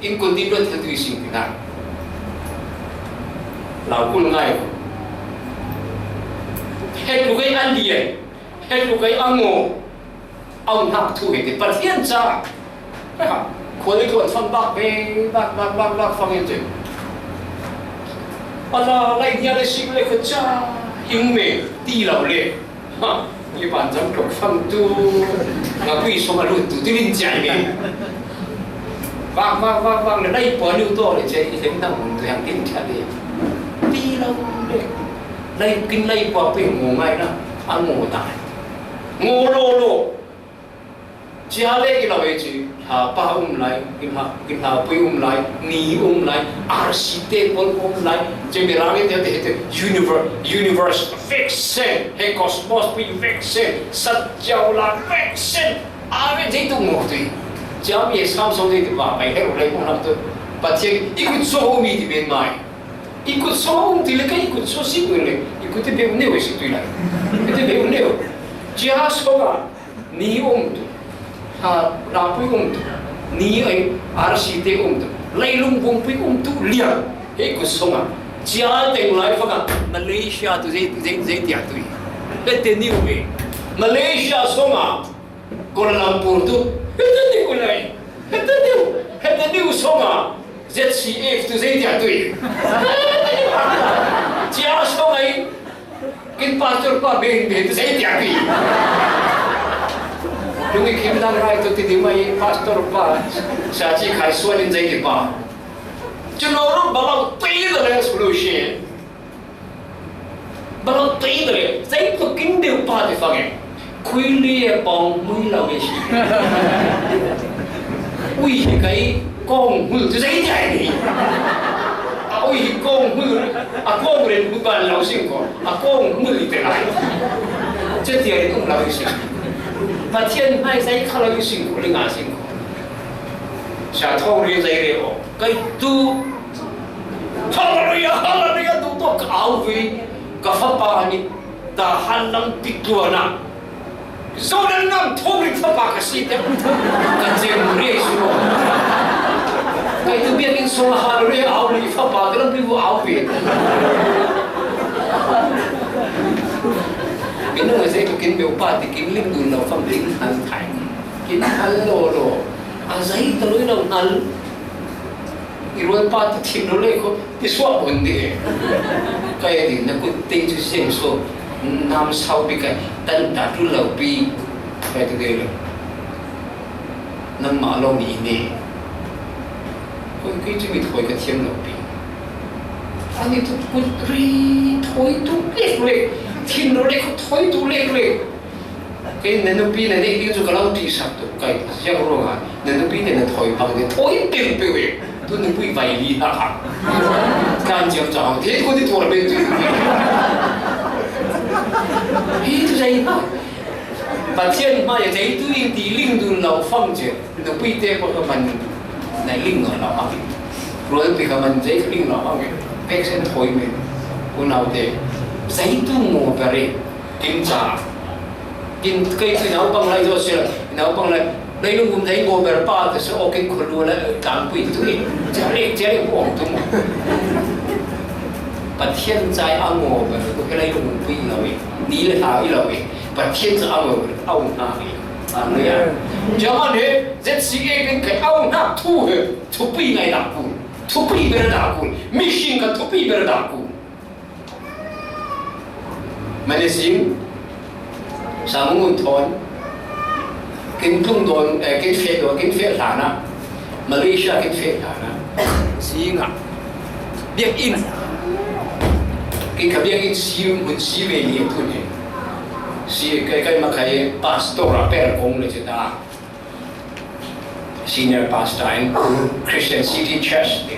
in kun di lo te tu sing te nak. Lau kul ngai. He tu kai an di e. He tu kai ango. Au nak thu he te Pathian ca. Khual i tuan fang bak ve, bak, bak, bak, bak fang in te. Ala, lai nia le sik le kha ca, hing me, ti lo le. Ha, i ban jam tok fang tu, nga pui song a lut tu, ti lin ciai me. Bak, bak, bak, bak le, lai pua niu to le, ce, i leng nang mun tu yang tin cia le. Ti lo le. Lai kin lai pua pe mo ngai na, a mo tai. Ngo lo lo. Cia le kilo ei ci, hla pa um lai, kin hla, kin hla pui um lai, ni um lai, R C te pon um lai, ci mi rang in te te te universe, universe vaccine, he cosmos pui vaccine, sat ciau la vaccine, a ve zei tu mo tui. Cia mi sam song zei tu ba pai he ro lai kong lam tu. Pathian i kut so mi ti ben mai. I kut so um ti le ka i kut so si tu le. I kut te be ne we si tu lai. Te be ne. Cia so ga. Ni um tu, ha, rapui um tu, ni ei, R C te um tu, leilung bungpui um tu liang, hei ku sunga, cia teng lai faka, Malaysia tu zei, zei, zei tia tui. Hete niu me. Malaysia sunga, Kuala Lumpur tu, hete niu lai, hete niu, hete niu sunga, Z C F tu zei tia tui. Cia sunga i, Kin pastor pa ben ben tu zei tia pi. Lungi kim lang rai tu ti di mai pastor pa. Sa ci khai suan in zei ti pa. Cun lo ru balau tui da le solution. Balau tui da le zei tu kin deu pa ti fang e. Khui li e pong mui lau e si. Ui hi kai kong mui tu zei tia ni. A ui hi kong mui a kong ren mui ban lau sing ko. A kong mui te lai. Cetian um lau sing. Pathian mai zai kha lau sing ko, ling a sing ko. Sa thong ri zai re o. Kai tu. Hallelujah, hallelujah, tu to ka au vi. Ka fa pa ni. Ta han lam ti tua na. Zonan nam thong ri fa pa ka si te. Ka jem re su lo. Kai tu biakin so hallelujah, au li fa pa ka lam pi au vi. Kin nang zei tu kin beu pa ti kin ling dun lo fam ling han thai. Kin han lo lo. A zei ta lui lo han. I ruai pa tu thim lo le ko ti suak bun di. Kai di na kut ting tu sem so. Nam sau pi kai tan ta tu lo pi. Kai tu de lo. Nangmah lo mi ne. Koi koi cu mi thawi ka thiam lo pi. Ani tu kut ri thawi tu lek lek. Thin lo lek ko thawi tu lek lek. Kei na nupi na nek ding cu ka lo ṭihsak tuk kai ziak ruangah na nupi te na thawi pang te thawi peuhpeuh e. Tu nupui vai li hna kha. Kan ciam cang te ko ti tuar ben tu. Hi tu zei hna. Pathian hmai a zeitu in ti ling dun lo fang cia, nupui te pawh kha man na ling nawn lo hang. Rualpi kha man zei kha ling lo hang. Pek sen thawi men. Unau te, zeitu ngaw ber e, kim ca. Kin kei cu naupang lai zaw si lo, naupang lai, leilung um zei ngaw ber pa te se aw kin khua lu la tlangpui tu i, cia le, cia le, awng tu maw. Pathian ca i a ngaw ber, tu kha leilung um pui lo i, ni le hla i lo i. Pathian cu a ngol a um hna hi. Hallelujah. Johan he, Z C A in kei a um hna thu he, thupui ngai dah kun. Thupui ber dah kun. Mission kha thupui ber dah kun. Mani sing, sang ngun thon. Kin tlung dawn, eh, kin feh dawn, kin feh hlan ah, Malaysia kin feh hlan ah, sing ah, biakinn, kin kha biakinn si, hmun si ve ni a tun hi. Si, kai, kai makai pastor a per kong le cita, senior pastor in Christian City Church ti.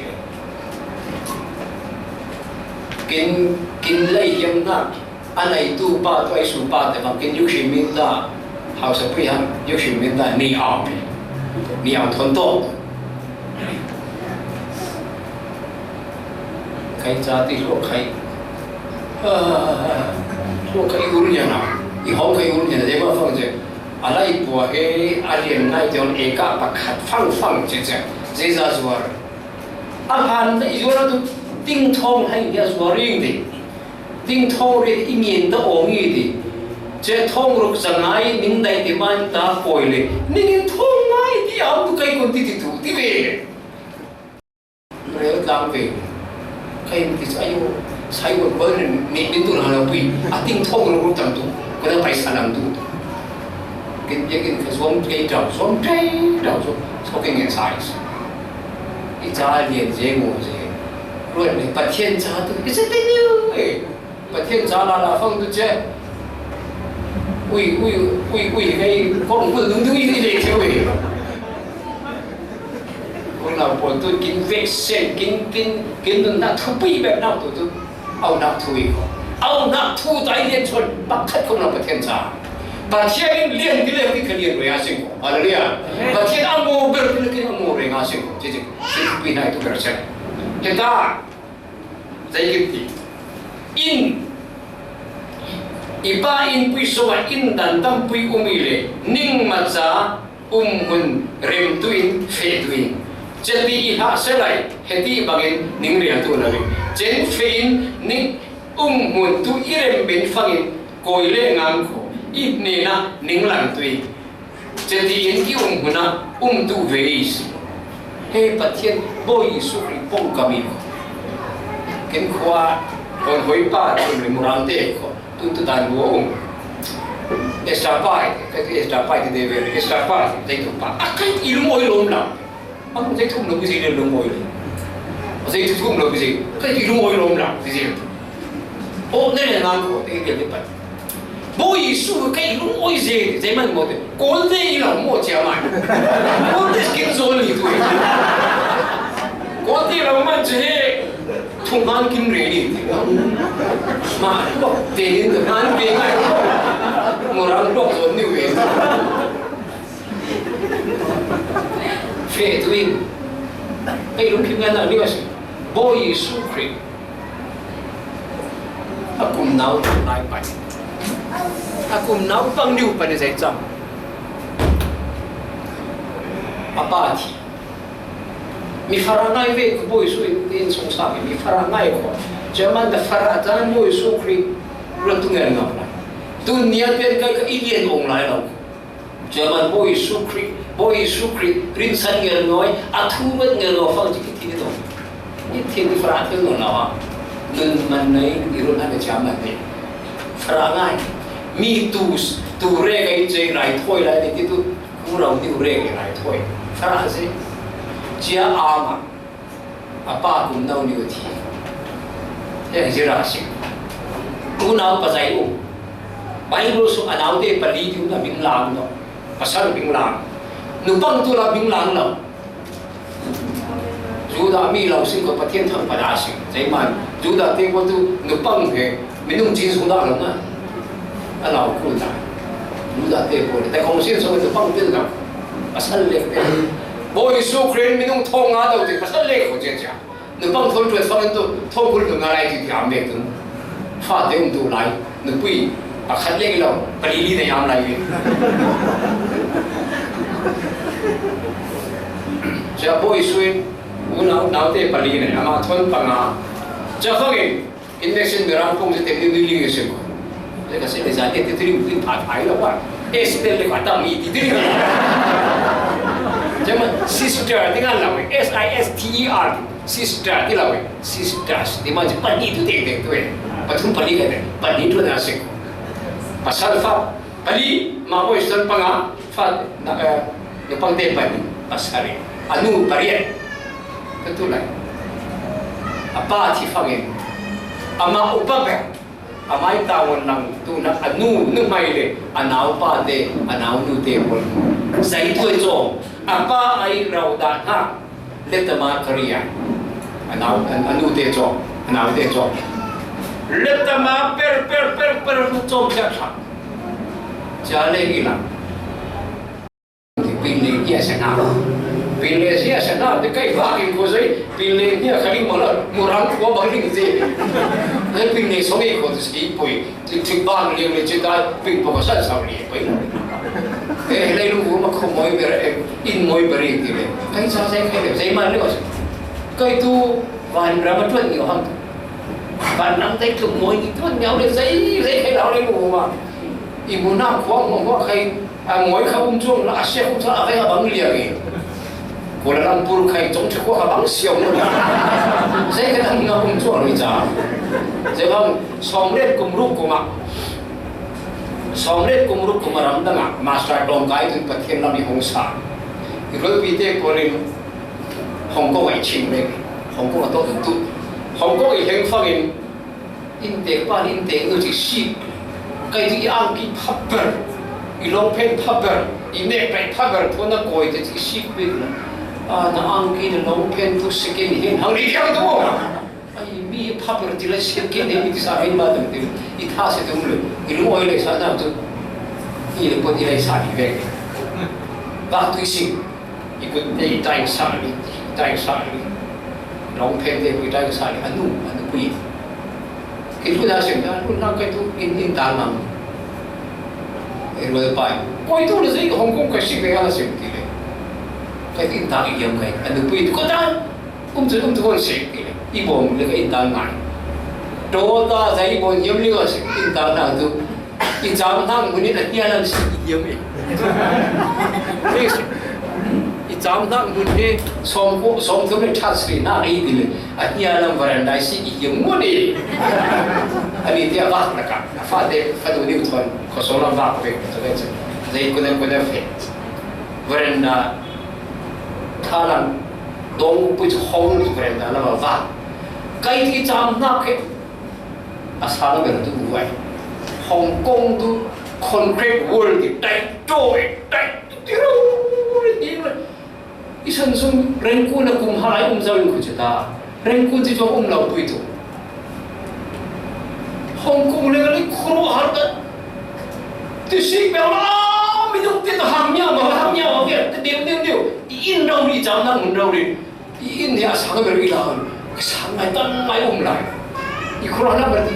Kin, kin lei hiam nak, a neitu pa tu ai su pa te bang kin yuk hrim min ta, hausa pui han yuk hrim min ta, ni au mi. Ni au thon to. Khai ca ti hlo khai. Ah, hlo khai ur nya na. I hong khai ur nya na, de ma fang je. A lai pua he, a lian ngai te on e ka pakhat fang fang je je. Je za zuar. A han na i zuar tu ting thong hai ya zuar ring de. Ding thawng ri i ngin ta awng i ti. Ce thawng ruk zangai ning dai ti man ta kawi le. Ning in thawng ngai ti a tu kai kun ti ti tu ti ve. Rel tlang ve. Kai ti sa yo. Sai wo ko ni ni tu na la pui. A ding thawng ruk tam tu. Ko na pai sa lam tu. Kin ye kin ka zuam tei dau, zuam tei dau, zuam. So kin ngen sai. I ca lian je ngo je. Ruat ni Pathian ca tu. I se te ni. Pathian ca lala fang tu ce. Ui, ui, ui, ui, hei, kong bul dung dung i le thei ui. Unau pawl tu kin veksen, kin, kin, kin nunna thupui bek nau tu tu. Au nak thu i ko. Au nak thu tai lian chon, pakhat kong nau Pathian cha. Pathian in lian ti le ki ka lian rui a sing ko. Hallelujah. Amen. Pathian a mo ber ti le ki a mo rui a sing ko. Ci ci, ci pi nai tu ber sen. Heta, zai ki ti. In, i pa in pui so a in dan tam pui um i le, ning ma cha, um hun rem tu in, fe tu in. Cheti i ha se lai, heti bangin ning rial tu na ri. Chen fe in, ning um hun tu i rem ben fangin, koi le ngang ko, i ne na ning lang tu in. Cheti in ki um hun a, um tu ve i si. He Pathian, Bawi Jesu Khrih pong kami ko. Ken khua, kon hoi pa, chun le murang te ko. Tu tu dan wo um. Extra pa, extra pa, extra pa, extra pa, extra pa. A kai i lum oi lom la. Ang zai thum lo bi zai le lum oi le. Zai thu thum lo bi zai. Kai i lum oi lom la bi zai. O ne le ngang ko te ke le pa. Bawi Jesu kai i lum oi zai, zai man mo te. Kol te i lo mo chia man. Kol te skin zone ni tu. Kol te lo man che. Thum han kin re ni. Ma ko te ni han ke ngai. Mo ran lo zone ni we. Fe tu in. Ei lungkim ngai na ni wa si. Bawi Jesu Khrih. A kum nau lai pai. A kum nau pang niu pai ni zai cham. A pa thi. Mi fara ngai ve ko Bawi Jesu in, in sung sa mi fara ngai ko. Chairman da fara tan Bawi Jesu Khrih. Lo tu ngai ngai lai. Tu nia pen kai ka i lian ong lai lo. Chairman Bawi Jesu Khrih, Bawi Jesu Khrih, rinsan ngel noi, a thu met ngel noi, fang chik thil ni to. Ni thil ni fara thil no nawa. Nun man nei, i run han chairman nei. Fara ngai. Mi tu, tu re ga i che rai thoi lai ni tu, ku rau ni re ga rai thoi. Fara se. Chia ama. A pa kum nau ni u thi. He zira si. Unau pa zai u. Bible sung a nau te pali ti u na bing lang no. Pasal bing lang. Nupang tu la bing lang no. Juda mi lau sing ko Pathian thang pada sing. Zai man. Juda te ko tu nupang he. Minung chin sung dah lo na. A lau kul na. Juda te ko. Te kong sin sung nupang pil na. Pasal le. Bawi Jesu Khrih minung thong nga dau te pasal le ko chia chia. Nupang thon tuat fang tu thong kul tu nga lai ti ti am bek tu. Fa te um tu lai. Nupui. Pakhat le lo. Pali li ne am lai le. Chia Bawi Jesu in. Unau, nau te pali ne. Ama thon panga. Chia fang in. Index in berang pong je tem ni ni ling se ko. Je ka se le za te te tri u tin pha phai lo wa. S te le ka tam ni ti tri. Je ma sister ti ngan la we. S I S T E R. Sister ti la we. Sisters. Ti ma je pa ni tu te te tu e. Pa thum pa ni ka te. Pa ni tu na se ko. Pasal fa. Pali, ma boy son panga, fa, na, eh, nupang te pali, pasal e. Anu pariat. Ka tu lai. A pa thi fangin. Ama upa bek. Amai tawon lang tu na anu, nu mai le. Anau pa te, anau nu te pon. Zai tu e cho. A pa ai rau da na. Letama Korea. Anau, an, anu te cho. Anau te cho. Letama per, per, per, per, cho, cho, cho. Cha le ila. Pin le kia sana. Pin le kia sana. Te kai ba kin ko sai. Pin le kia kali mala. Murang ko ba kin te. Te pin le so ko te si poi. Ti, ti bang liang le ci tai ping pong san sau li pei. Eh, lei lu ma ko moi ber, eh, in moi ber ti le. Kai sa sai kai le, sai man le ko. Kai tu van ra ma tuan ni hang. Van nang tai tu moi ni tuan ni le sai, sai kai lau le lu ma. I mu na ko mo mo kai A moi kha um chuang la, a sia um chuang a kai kha bang liang e. Kuala Lumpur khai chong chhe ko kha bang siau mo. Zai kha dang na um chuang lui cha. Zai bang sawm le kum ruk kum a. Sawm le kum ruk kum a ram dang a. Master Tawngkai tun Pathian lam i hong sa. I rol pi te ko rin Hong Kong ai chim le. Hong Kong a to tun tu. Hong Kong i heng fang in. Inntek pa, inntek nu ci sik. Kei tu i angki pha ber, i longphen pha ber, i nek rai pha ber, thu na koi te i sik ber na. A, na angki na longphen tu second hand hang ni diang tu. Ai, mi pha ber ti la second hand mi ti sa min ba tu ti. I tha se tu le, i lu oi le sa na tu. I le pon i le sa i ve. Ba tu i sik. I kut te i tai sa ni, i tai sa ni. Longphen te i tai sa ni, anu, anu pui. Kei tu na sem na, tu na kei tu in, in ta nang. E lo pai. Koi tu le sei Hong Kong ka si be ala sem ti le. Kei in ta i yam kei, anu pui tu ko ta. Um tu, um tu ko se ti le. I bom le kei in ta ngai. To ta sai bom yam ni ko se, in ta na tu. I cham hnak mun hi a hnia lam si i hiam e. I cham hnak mun hi sawm ko, sawm thum le ṭhat si hna ei ti le a hnia lam veranda si i hiam ngun e. Ani te a vak na ka, a fa te, fa tu ni thon, ko sawm lam vak ve, tu ve chu. Zei kuna kuna fe. Veranda, thalang, dong pui chu hong veranda lam a vak. Kai ti cham hnak he, a sang ber tu vai. Hong Kong tu concrete wall ti tai to e, tai tu ti ro ri ti ro. I san sun Rangoon a kum halai um zau in khu chata. Rangoon ti zong um lau pui tu. Hong Kong le le khuru har ta. Ti si pe la mi dong ti ta ham nya ma ham nya ma ke ti deu deu deu. I in rau ri cham na mun rau ri. I in hi a sang ber i la, sang ngai tan ngai um lai. I khura na ber,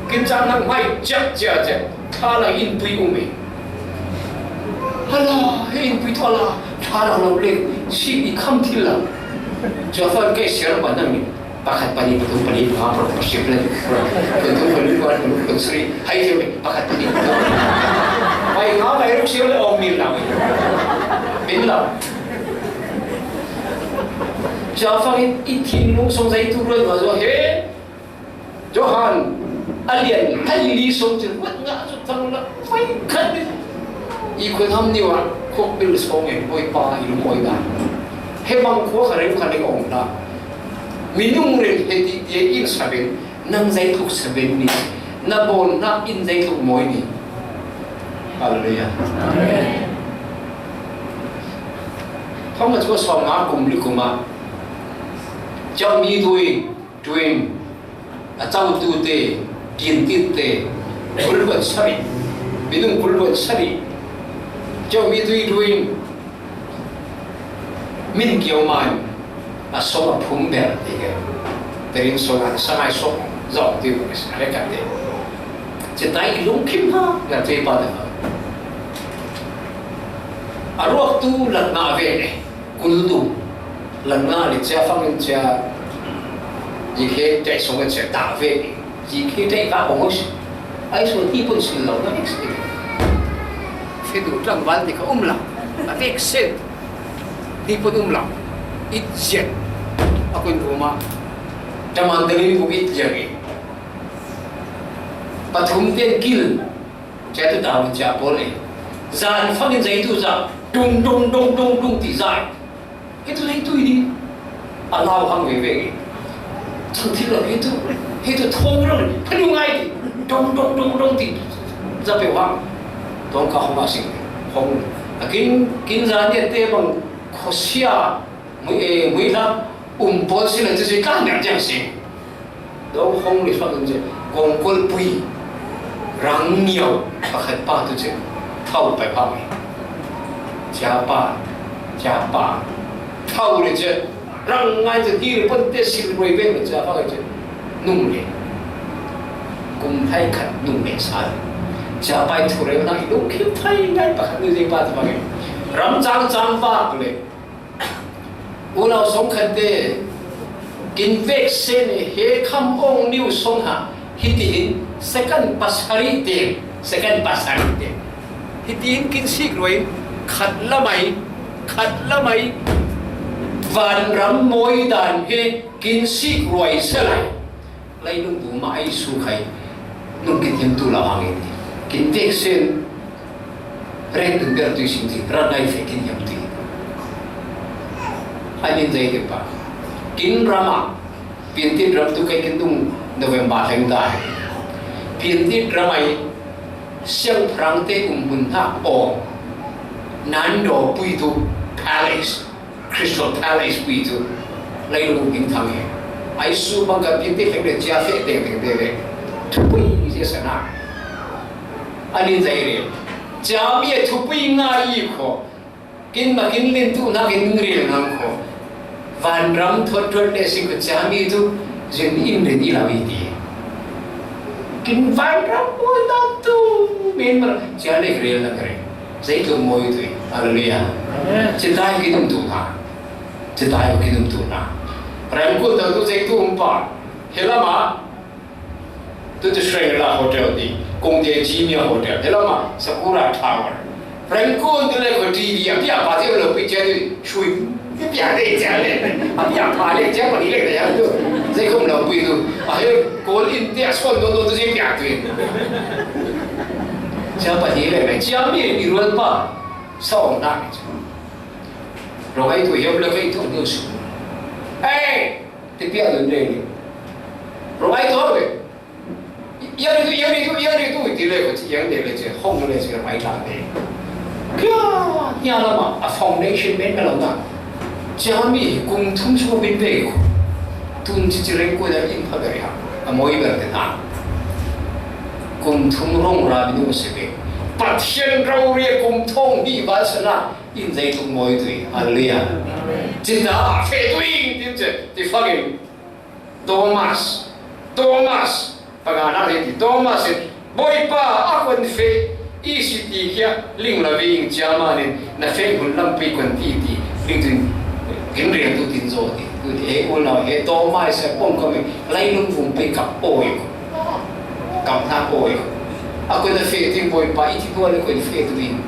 kin chang nang mai chak chia chia, tha la in pui um e. Hala, he in pui tha la, tha la lo le, si i kham thil la. Chia fa ke siar ba nang ni, pakhat pani, pathum pani, panga, pathum pani, pathum pani, pathum pani, hai ke me, pakhat pani. Pai nga pai ruk siar le om min la. Min la. Chia fa i thinlung song zai tu ruat ma zo he. Johan a lian thai li song chin ruat nga zo tang la fai khat ni. I khun ham ni wa khok bil song e boi pa i lu boi da. He bang khua kha reng kha reng ong da. Minung reng he ti ti in sa ben nang zai tuk sa ben ni. Na bon na in zai tuk moi ni. Hallelujah. Amen. Thong a chua sawm nga kum li kum a. Chau mi tui, tuin, a chau tu te, kin tit te, kulban sari, minung kulban sari. Chau mi tui tuin, min kiau man, a sawm a phum ber te ke. Terin sawm a sangai sawm, zong ti bu sa le ka te. Chitai lung kim ha, na te pa te ha. A ruak tu lat na ve ne. Kul tu, lang na le chia fang in chia, ji khe tai song in chia ta ve, ji khe tai ka ong si. Ai so ti pun sin lo na vek si. Fe du tlang van ti ka um la, a vek sen. Ti pun um la, it jen. A kun bu ma. Taman dali bu it jen. Pathum ten kil. Chia tu ta chia pol e. Zan fang in zai tu za. Dung, dung, dung, dung, dung ti zai. He tu, he tu i di. A lau hang ve ve i. Chang thil lo he tu. He tu thong lo. Pha lu ngai ti. Dong, dong, dong, dong ti. Za pe wang. Dong ka hong a sing. Hong. A kin, kin za ne te bang kho sia. Mui e, mui la. Um pol si la tu si ka ne jang sing. Dong hong li fak in che, kong kol pui, rang ngiau, pakhat pa tu che, thau pai pa mi. Chia pa, chia pa, thau li che, rang ngai che, di li pon te sil roi ben, chia pa che, nung le. Kum thai khat nung le sa. Chia pa thu re na i lung khim thai ngai pakhat ni pa tu pa mi. Ram chang chang pa le. Unau song khat te, kin vek sen he kham ong niu song ha, hiti hin second pasari te, second pasari te. Hiti hin kin sik ruai, khat lamai, khat lamai, van ram moi dan he kin sik ruai selai. Leilung bu ma ai su khai, nung kin hiam tu la hang in. Kin tek sen, ren tu ber tu sin ti, ran nai fe kin hiam ti. Hai nin zai ti pa. Kin rama, pian ti ram tu kai kin dung November leng dai. Pian ti rama i, Siangpahrangte um hun hna aw, Nando pui tu, Palace, Crystal Palace pui tu, leilung in thang he. Ai su bang ka pin te teng le cia feh teng teng te le. Thupui zia sa na. An in zai re. Cia mi a thupui nga i kho. Kin ma kin len tu na kin ril nang kho. Vanram thot thot le si ko cia mi tu zin in len i lau i ti. Kin vanram ko dam tu min ma cia le ril na kare. Zei tu moi tu. Hallelujah. Ci tai kin um tu na. Ci tai kin um tu na. Ram ko ta tu zei tu um pa. Helama. Tu tu Shangri-La Hotel ti, kong te Jimia Hotel, helama Sakura Tower. Rangoon tu le ko T V a pia pa te lo pi che tu shui. Pi pia le che le. A pia pa le che pa ni le ya tu. Zei kom lo pi tu. A he kol in te a son do do tu zei pia tu. Cia pa ni le me cia mi i rual pa. Sa ong na me cia. Ro ai tu hiam le kai tu nu su. Hey! Te pia dun re ni. Ro ai tu le. Yang ri tu, yang ri tu, yang ri tu, ti le ko ci yang de le ci, hong le ci, mai tla de. Kya, nya lama, a foundation men ka lo na. Cia mi kum thum su bin ve ko. Tun ci ci reng ko da in pha ga ya. A moi ber de na. Kum thum rong ra bin u se ve. Pathian rau ria kum thong hi va sa na. In zei tuk moi tui. Hallelujah. Ci ta fe tui, tin ce, ti fagin. Thomas, Thomas, pagana le ti Thomas in, Bawipa, a kon fe i si ti kia ling la ving cia ma nin, na fe hun lampi kon ti ti, ling tin, kin rian tu tin zo ti, tu ti, he ul na, he Thomas, he pong kami, lai lung vung pe kap oi ko, kap na oi ko. A kon na fe tin Bawipa, i ti tua le kon fe tu in.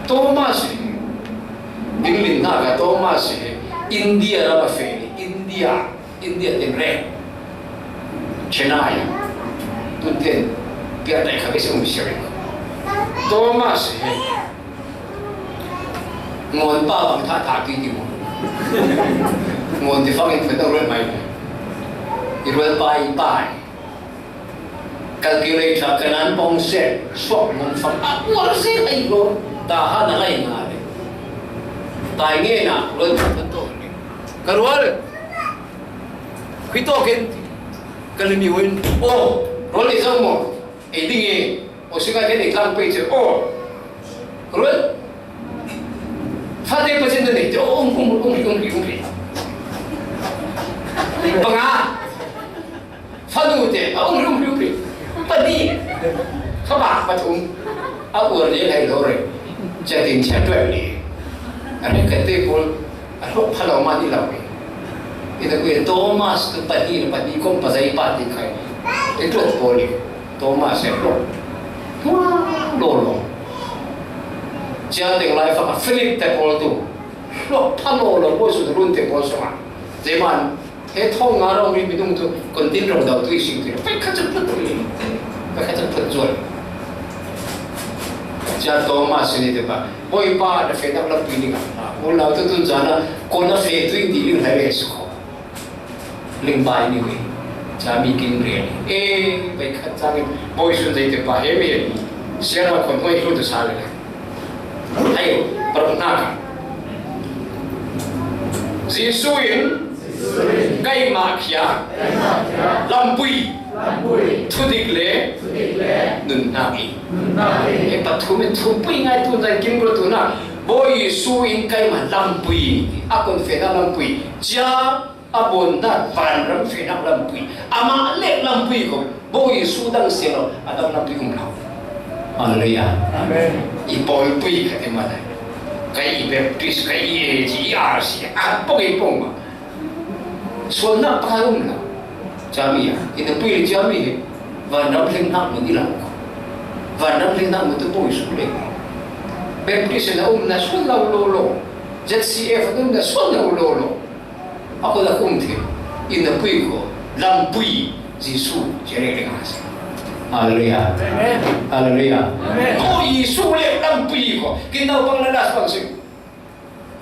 Thomas, England na ka Thomas, he India la ma fe, India. India tin reng. Chennai. Tun tin. Pia tai kha bese um siari. Thomas he. Ngon pa bang tha tha ti ti mo. Ngon ti fang in phen dang ruat mai. I ruat pai pai. Calculator ka nan pong se. Suak ngon fang. A kuar se ai lo. Ta ha na lai nga le. Tai nge na ruat pa to. Ka ruat. Khui tawk in ka limi hun. Aw, rawl ei zong maw? Ei ding e. Aw, singa khen ei tlang pei che. Aw, rawl. Fate Pasian na nei te. Aw, um, um, um, um, um, um. Panga. Fanu te. Aw, um, um, um, um. Pani. Kaba pathum. A uar le lai lo re. Chatin chat le. A re ka te pol. A hlawk pha lo mah ni lo e. I na kuya Thomas tu pahnih na pahnih kawm pazai pah ti khai. I tuat pawl i Thomas e hlawk. Hua lo lo. Cia teng lai fak a Philip te pawl tu. Hlawk pha lo lo pawl su run te pawl su ma. Zeman he thong nga rong ri minung tu kontin rong dau tui sing tu. Pai kha chak put tui. Pai kha chak put zual. Cia Thomas ni te pa. Bawipa na fehnak lampi ning a, unau tu tun zan ah kong na feh tu in dih ling hlai ve si kho. Ling pai ni ve. Ca mi kin rian. Eh, pai khat cang in Bawi Sun zei te pa he ve. Siar ma khon hoi hlu tu sa le. Hai, paruk na ka. Jesu in keimah khia lampui, thudik le nunnak i. E pathum in thupui ngai tu zan kim ro tu na. Bawi Jesu in keimah lampui, a kon fehna lampui. Cia a bawmna vanram fehna lampui. Amah lek lampui ko. Bawi Jesu dang si lo, a dang lampui um lo. Hallelujah. Amen. I pawlpui kha te mah lai. Kai i Baptist, kai i A G, i R C, a pawng i pawng mah. Sualnak pakhat um lo. Cami a, i na pui le cami he. Vanram hlenghnak mun i lo. Vanram hlenghnak mun tu Bawi Jesu le. Baptist na um na sual lo lo lo. Z C F na um na sual lo lo lo. A ko la kum thim. I na pui ko. Lampui Jesu. Jere le ngasi. Hallelujah. Amen. Hallelujah. Amen. Ko Jesu le lampui ko. Kin nau pang na das pang sing.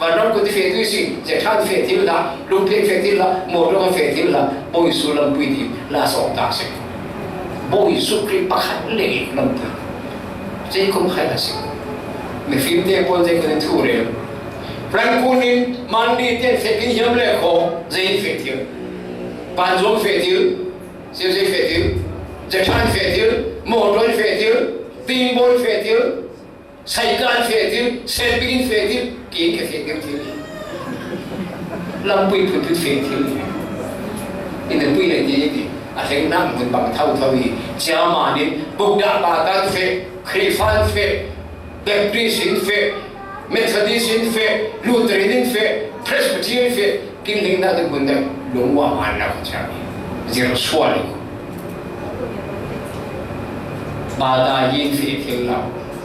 Vanram ko ti fe tu si, je than fe til la, lum fe fe til la, mo lo fe til la, Bawi Jesu lampui ti la song ta se. Bawi Jesu Khrih pakhat le lampui. Zei kong khai a si. Mifimte pawl zei kong thu rel. Rangoon in Manli te feh kin hiam le kho, zei feh thil. Panzong feh thil, Siu zei feh thil, Japan feh thil, Motor feh thil, Tingbon feh thil, Saikan feh thil, Senping feh thil, kin ke feh thil thil. Lampui phun phun feh thil. Ina pui na ti ti. A theng nang mun bang thau thau i. Chairman in, Buddha ba ta feh, Khrifan feh, Baptist in feh, Methodist in feh, Lutheran in feh, Presbyterian feh, kin hing na te mun dang lung wa man na ko cha mi. Zero sual ko. Ba ta yin feh thil la.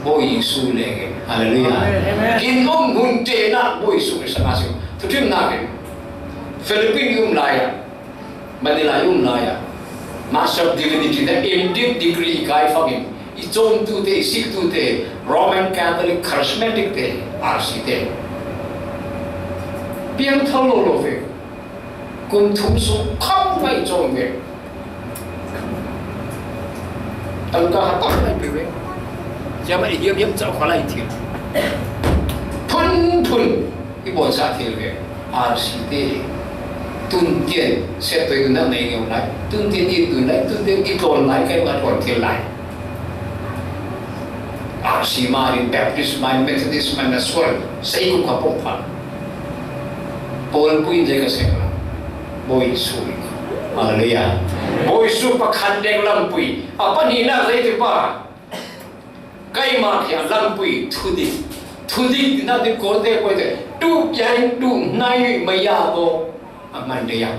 Bo Yesu le ke. Hallelujah. Amen. Kin um hun te na Bo Yesu ke sa ma si. Tu tim na ke. Philippine um la ya. Manila i um lai ah, Master of Divinity te M.Div degree i kai fangin, i cawmtute, i siktute, Roman Catholic, Charismatic te, R C te. Piangthar lo lo ve. Kum thum sung kham ngai cawm ve. Tangka ha tam ngai ve. Siama i hiam hiam chau kha lai thil. Phun phun. I bawl sa thil ve, R C te, tun tian, set toi tun dang nei ngeu lai, tun tian i tun lai, tun tian i tlawn lai, kai ma tlawn thil lai. R C ma rin, Baptist ma rin, Methodist ma rin, na sual, sei kum ka pong pha. Paul pui in zei ka sek la. Bo Yesu. Hallelujah. Bo Yesu pakhat dek lampui. A pani na zei te pa. Keimah khi a lampui thudik, thudik tina te Kawlte koite, tu piain tu nai maya ko a man de ya.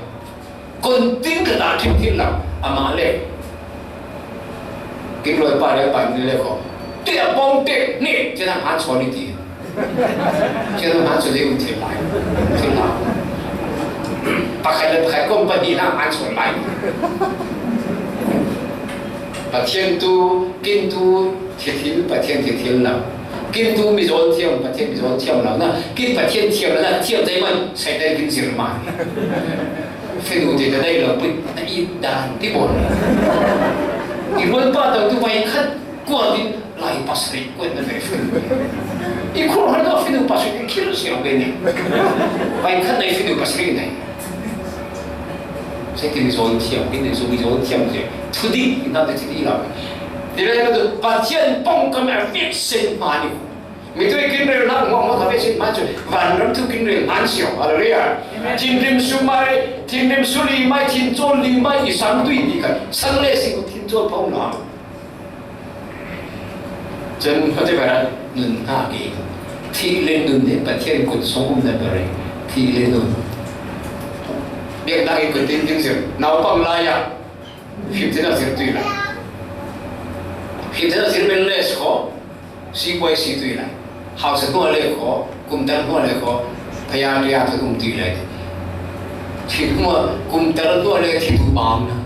Kon tin ka ta thim thim la, ama le. Kin roi pa le pa ni le ko. Te a pong te ni, te na han so ni ti. Chen hna cu zei um thil lai. Thil lai. Pakhat le pakhat company hna an chuan lai. Pathian tu, kin tu, thithil, Pathian thithil lo. Kin tu mizawl thiam, Pathian mizawl thiam lo. Na, kin Pathian thiam lo, na, thiam zei man, Satan kin zir man. Fenu te ta dai lo, pui, na i dan, ti bon. I rual pa tau tu vai khat, Kuan in lai pasri kuan na ve finu. I khur har na finu pasri ki khir siang ve ni. Pai khat nai finu pasri nai. Sai tin zon thiam, in zon zon thiam je. Thudi na te thudi la. Dira na tu Pathian pong kam a fit sen ma ni. Mi tu kin rel na mo mo ta ve sen ma chu. Van ram tu kin rel man siang. Hallelujah. Amen. Tin rim su mai, tin rim su li mai, tin zon li mai, i sang tu i kan. Sang le si tin zon pau na. Cun khuate ber ah nun hna i thih le nun hi Pathian kut sung umnak ber i thih le nun. Biaknak i kut in ding zir. Naupang lai ah fimthinak zir tui lai. Fimthinak zir men le si kho, si kuai si tui lai. Hausa hnuah le kho, kumtel hnuah le kho, phaya ria tu um tui lai. Thih hnuah, kumtel hnuah le thih tu bang na.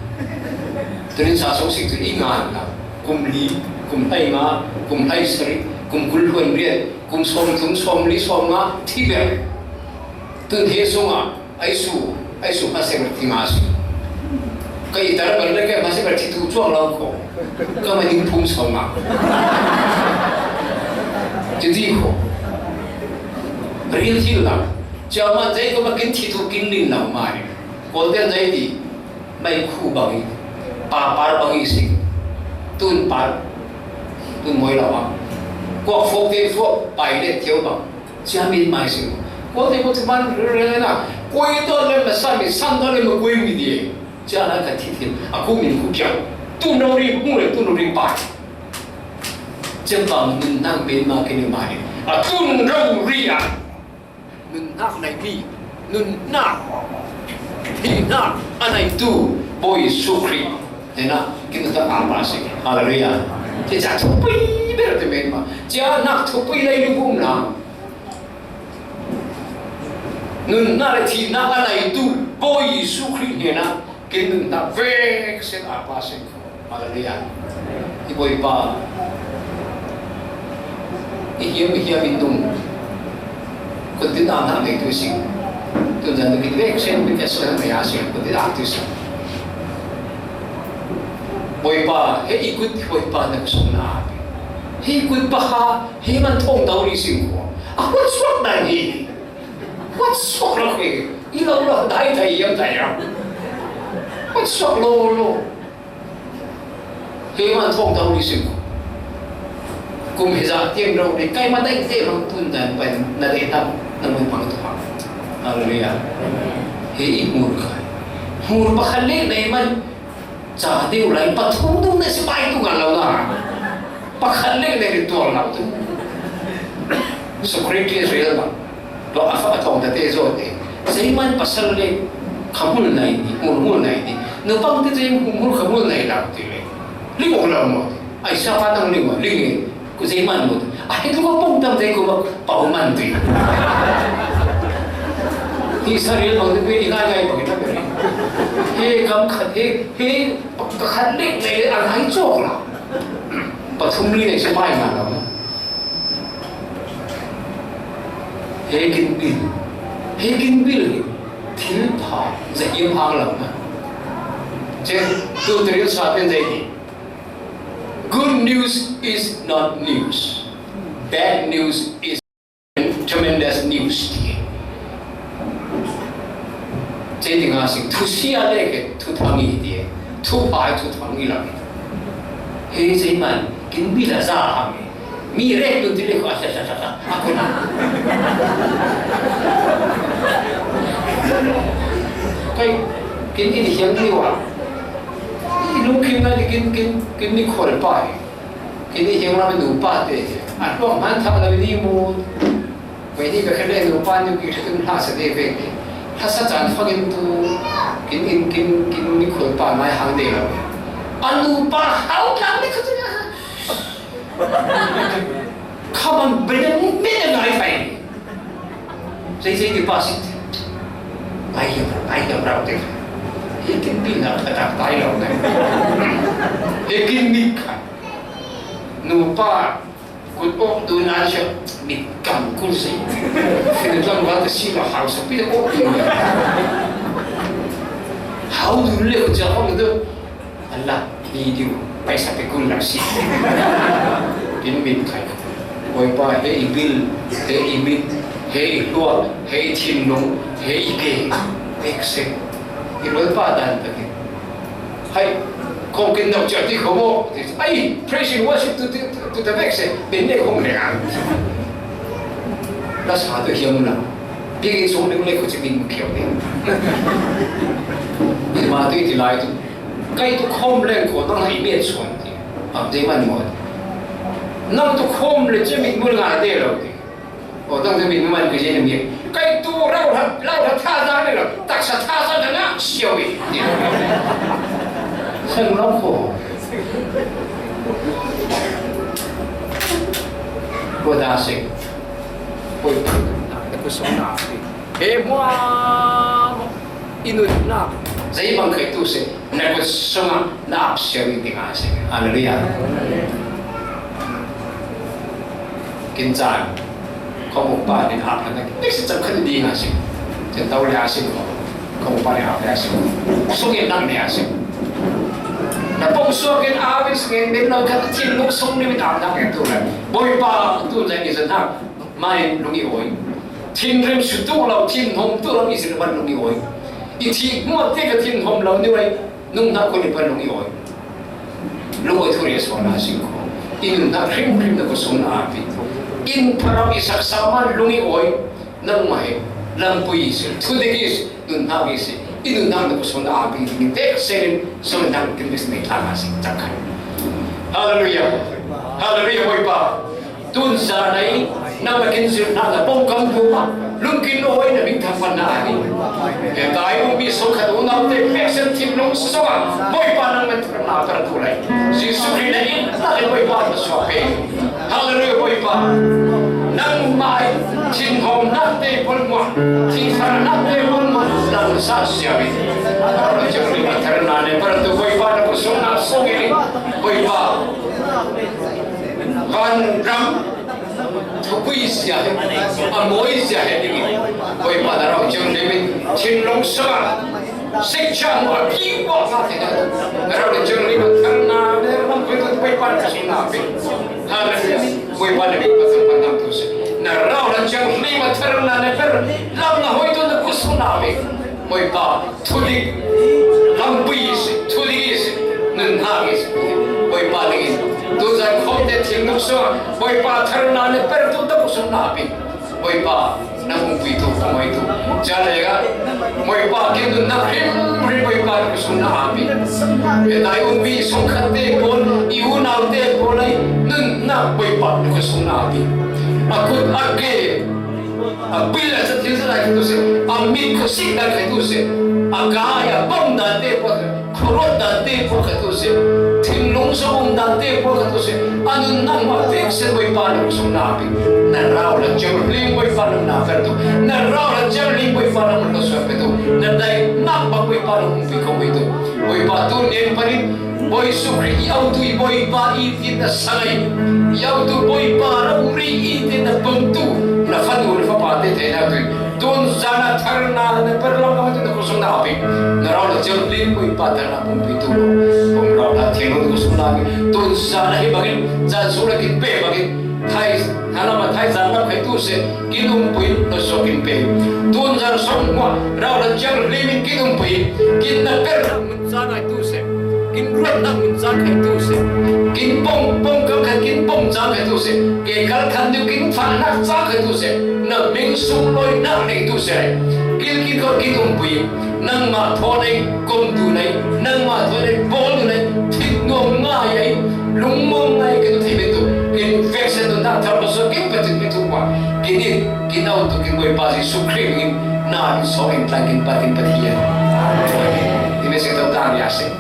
Tunin sa sung sik tu i ngan na. Kum li, kum hlei nga, kum hlei sarih, kum kul hluan riat, kum sawm thum, sawm li, sawm nga, thi ber. Tun he sungah, ai su, ai su hmasa ber thi nga si. Ka i tar ber le ka hmasa ber thi tu chuang lo ko. Ka ma ding phum sawm nga. Ti ti ko. Real thil la. Cia ma zei ko ma kin thi tu kin nin lo ma ni. Kol ten zei ti. Mai khu bang i, pa par bang i si, tun par, tun moi lo bang. Kuak fok te fok, pai le tio bang. Cia min mai si. Kuak te ko tu man re na, koi to le ma sa mi, san to le ma koi mi di. Cia na ka thi thi, a khu min khu kiang. Tun ro ri mu le, tun ro ri pai. Cia bang nun nang min ma ke ni mai. A tun ro ri a. Nunnak nei mi, nunnak, thihnak a neitu Bawi Jesuh Khrih hnen ah kin nunnak a pa si. Hallelujah. Cucaah thupui ber te men ma. Cia nak thupui lei lu um la. Nunnak le thihnak a neitu Bawi Jesuh Khrih hnen ah kin nunnak vek sen a pa si. Hallelujah. I Bawipa, i hiam, i hiam in nung. Kut tin a hna ngei tu si. Tun zan tu kit vek sen, mi ka sa na ya si, kut tin a tu si. Bawipa, he i kut Bawipa na sung na. Hi kut pakha, hi man thong tau ni sing ko. A kut suak dan hi. Kut suak lo hi. I lo lo dai thai yam thai yam. Kut suak lo lo. Hi man thong tau ni sing ko. Kum hi za tiang ro ni kai ma dai te mang tun dan pai na dai tam na mun pang tu ha. Hallelujah. Hi i mur kai. Mur pakha le nei man. Cha deuh lai pathum deuh na si pai tu ngal lo na. Pakhat le ne ri tual lo tu. Secretary Israel ba. Lo a fa tong ta te zo te. Zeiman pasal le khamul nai ni, mul mul nai ni. No pang te zei mul khamul nai lo ti le. Li mo lo mo. Ai sa pa tang li mo, li nge. Ku zei man mut. Ai tu ko pung tam zei ko ma pau man tui. Israel bang tu ni ngai ngai bang ta ni. He kam khat he he pakhat le le a ngai chok la. Pathum li le se mai ma la. He kin bil. He kin bil. Thil pha za yem hang la na. Che tu tril sa pen zei ni. Good news is not news. Bad news is tremendous news ti. Che ti nga sing thu sia le ke thu thang i ti. Thu pa thu thang i la. He zei man kin bi la za ha mi. Mi re tu ti le ko sa sa sa sa. A ko na. Kai kin ni hiang ni wa. Ni lung kin na ni kin kin kin ni khol pa hi. Kin ni hiang la mi nu pa te. A ko man tha la ni mu. Wei ni ka khen le nu pa ni ki thun ha sa de ve ni. Ha sa chan fa kin tu kin in kin kin ni khol pa mai hang de la. A nu pa hau tang ni ka tu. Kha man bene bene ngai fai. Zei zei ki pa sit. Ngai yam ngai yam rau te. He kin bi na ka ta tai lo ngai. He kin mi kha. Nu pa kut ok tu na sha mi kam kul zei. Fin lam wa ta si la hau sa pi ok tu. Hau du le ko ja hong du. Allah, ni diu, paisa pe kun lak si. Kin min khai. Oi pa, he i bil, he i mit, he i hlua, he i thinlung, he i ke, pek se. I loi pa dan ta ke. Hai, ko kin dau cha ti ko mo. Ai, praise and worship to, to, to the back se. Bin ne ko le ang. La sa to hiam la. Bi song le ko chi bin khiau de. Ma tu ti lai tu. Kai tu khom leng ko nang hai miet suan ti. Am dei man mo. Nang tu khom le che mit mul nga de lo ti. O tang te mit man ke je ne mi. Kai tu rau ha, rau ha tha za ne lo. Tak sa tha za na na siau i. Sang lo ko. Ko da se. Ko. Ko so na. He mua. I nunna. Zei bang khai tu se. Na kut sunga na ap siau i ding a se. Hallelujah. Kin chan. Ko mu pa ni ap na. Ni se chang khan ding a se. Chen tau le a se ko. Ko mu pa ni ap le a se. Sung in nang ni a se. Na pong suak in a wis ngen min lo khat thin mu sung ni mi tam na ke tu le. Boi pa tu le ni se na. Mai lung i oi. Thinrim su tu lo, thinhom tu lo, i sin van lung i oi. I thi hmuak te ka thinhom lo ni oi. Nung na ko ni pan lung i oi. Lung oi thu ri so na sing ko. I nun na hrim hrim na ko sung na api. In parau i sak sa man lung i oi. Nang mai. Lam pui i sil. Thu de ki sil. Nun na ki sil. I nun na ko sung na api. Ni tek senin. Sung na kin bis me ta na sing. Chak kai. Hallelujah. Hallelujah, oi pa. Tun sa nai, nang na kin zir na na pong kam tu ma. Lung kin oi na bing thang pan na ani. He tai mu mi so khat u nau te pek sen tim long so a. Boi pa nang men thang na tar tu lai. Jesu Christ na in na le boi pa na so pe. Hallelujah, boi pa. Nang mai, thin hom na te pon mo. Thin sa na te pon mo. Nang sa sia mi. Jong ni ma thar na ne par tu boi pa na ko so na so ni. Boi pa. Van ram thupui sia he, a moi sia he ding. Boi pa na rau jong ding, thin long sa. Sik cha mo a pi mo sa te na. Rau le jong ding, thar na le, ram pui tu boi pa na si na pi. Hallelujah. Bawipa na min pasang panam tu se. Na rau na ciang hlim a tharna na per lam na hoi tu na khut sung na pi. Bawipa, thudik, lampi i si, thudik i si, nunhak i si. Bawipa dingin, tu zan khawmte thil nuk sung, Bawipa tharna na per tu na khut sung na pi. Bawipa, na hong pui tu, hong hoi tu. Ca le ga, Bawipa, kin nunnak hrim hrim Bawipa na khut sung na pi. Betai umpi sung khat te pawl, i unau te pawl ai, nunnak Bawipa na khut sung na pi. A kut a ke, a bil a sa thil sa lai tu se, a mit khut sik lai tu se, a kai a bawm dan te pawl, khuaruat dan te pawl khat tu se, thinlung sawm dan te pawl khat tu se, a nunnak mah pek se Bawipa na khut sung na pi. Na rau la ciang hlim Bawipa na na per tu, na rau la ciang hlim Bawipa na mun ka suak pe tu, na dai nak bak Bawipa na hong pi ko mai tu. Bawipa tu nen panin, Bawi Jesu Khrih i autu i Bawipa i tin na sangai, i autu Bawipa na umri i tin na pangtu, na fanu na fapa te te na tu. Tun zan a tharna na per lam na tu na khut sung na pi. Na rau na ciang hlim Bawipa tharna pumpi tu lo. Pum rau na thiang lo na khut sung na pi. Tun zan a hi bangin, zan sung na kin pe bangin. Thai, na lam a thai zan lam khai tu se, kin umpui na so kin pe. Tun zan sung ma, rau na ciang hlim in kin umpui, kin na per lam mun zan ai tu se. Kin ruat nak mun zan khai tu se. Kin pong, pong kang khai, kin pong zan khai tu se. Ke kal khan diu kin fa nak zan khai tu se. Na meng sung loi nak nei tu se. Kin kin ko kin umpui. Nangmah thawn ei, kom tu nei. Nangmah thawn ei, bawl tu nei. Thit nuam ngai ei. Lungmuang ngai kin thei ben tu. Kin fek se tu nak thar ko so kin pa tu kin tu kwa. Kin in, kin au tu kin Bawipa Jesu Khrih in. Na so in tlang kin pa kin pa thian. Amen. Kin se tu tang ya se.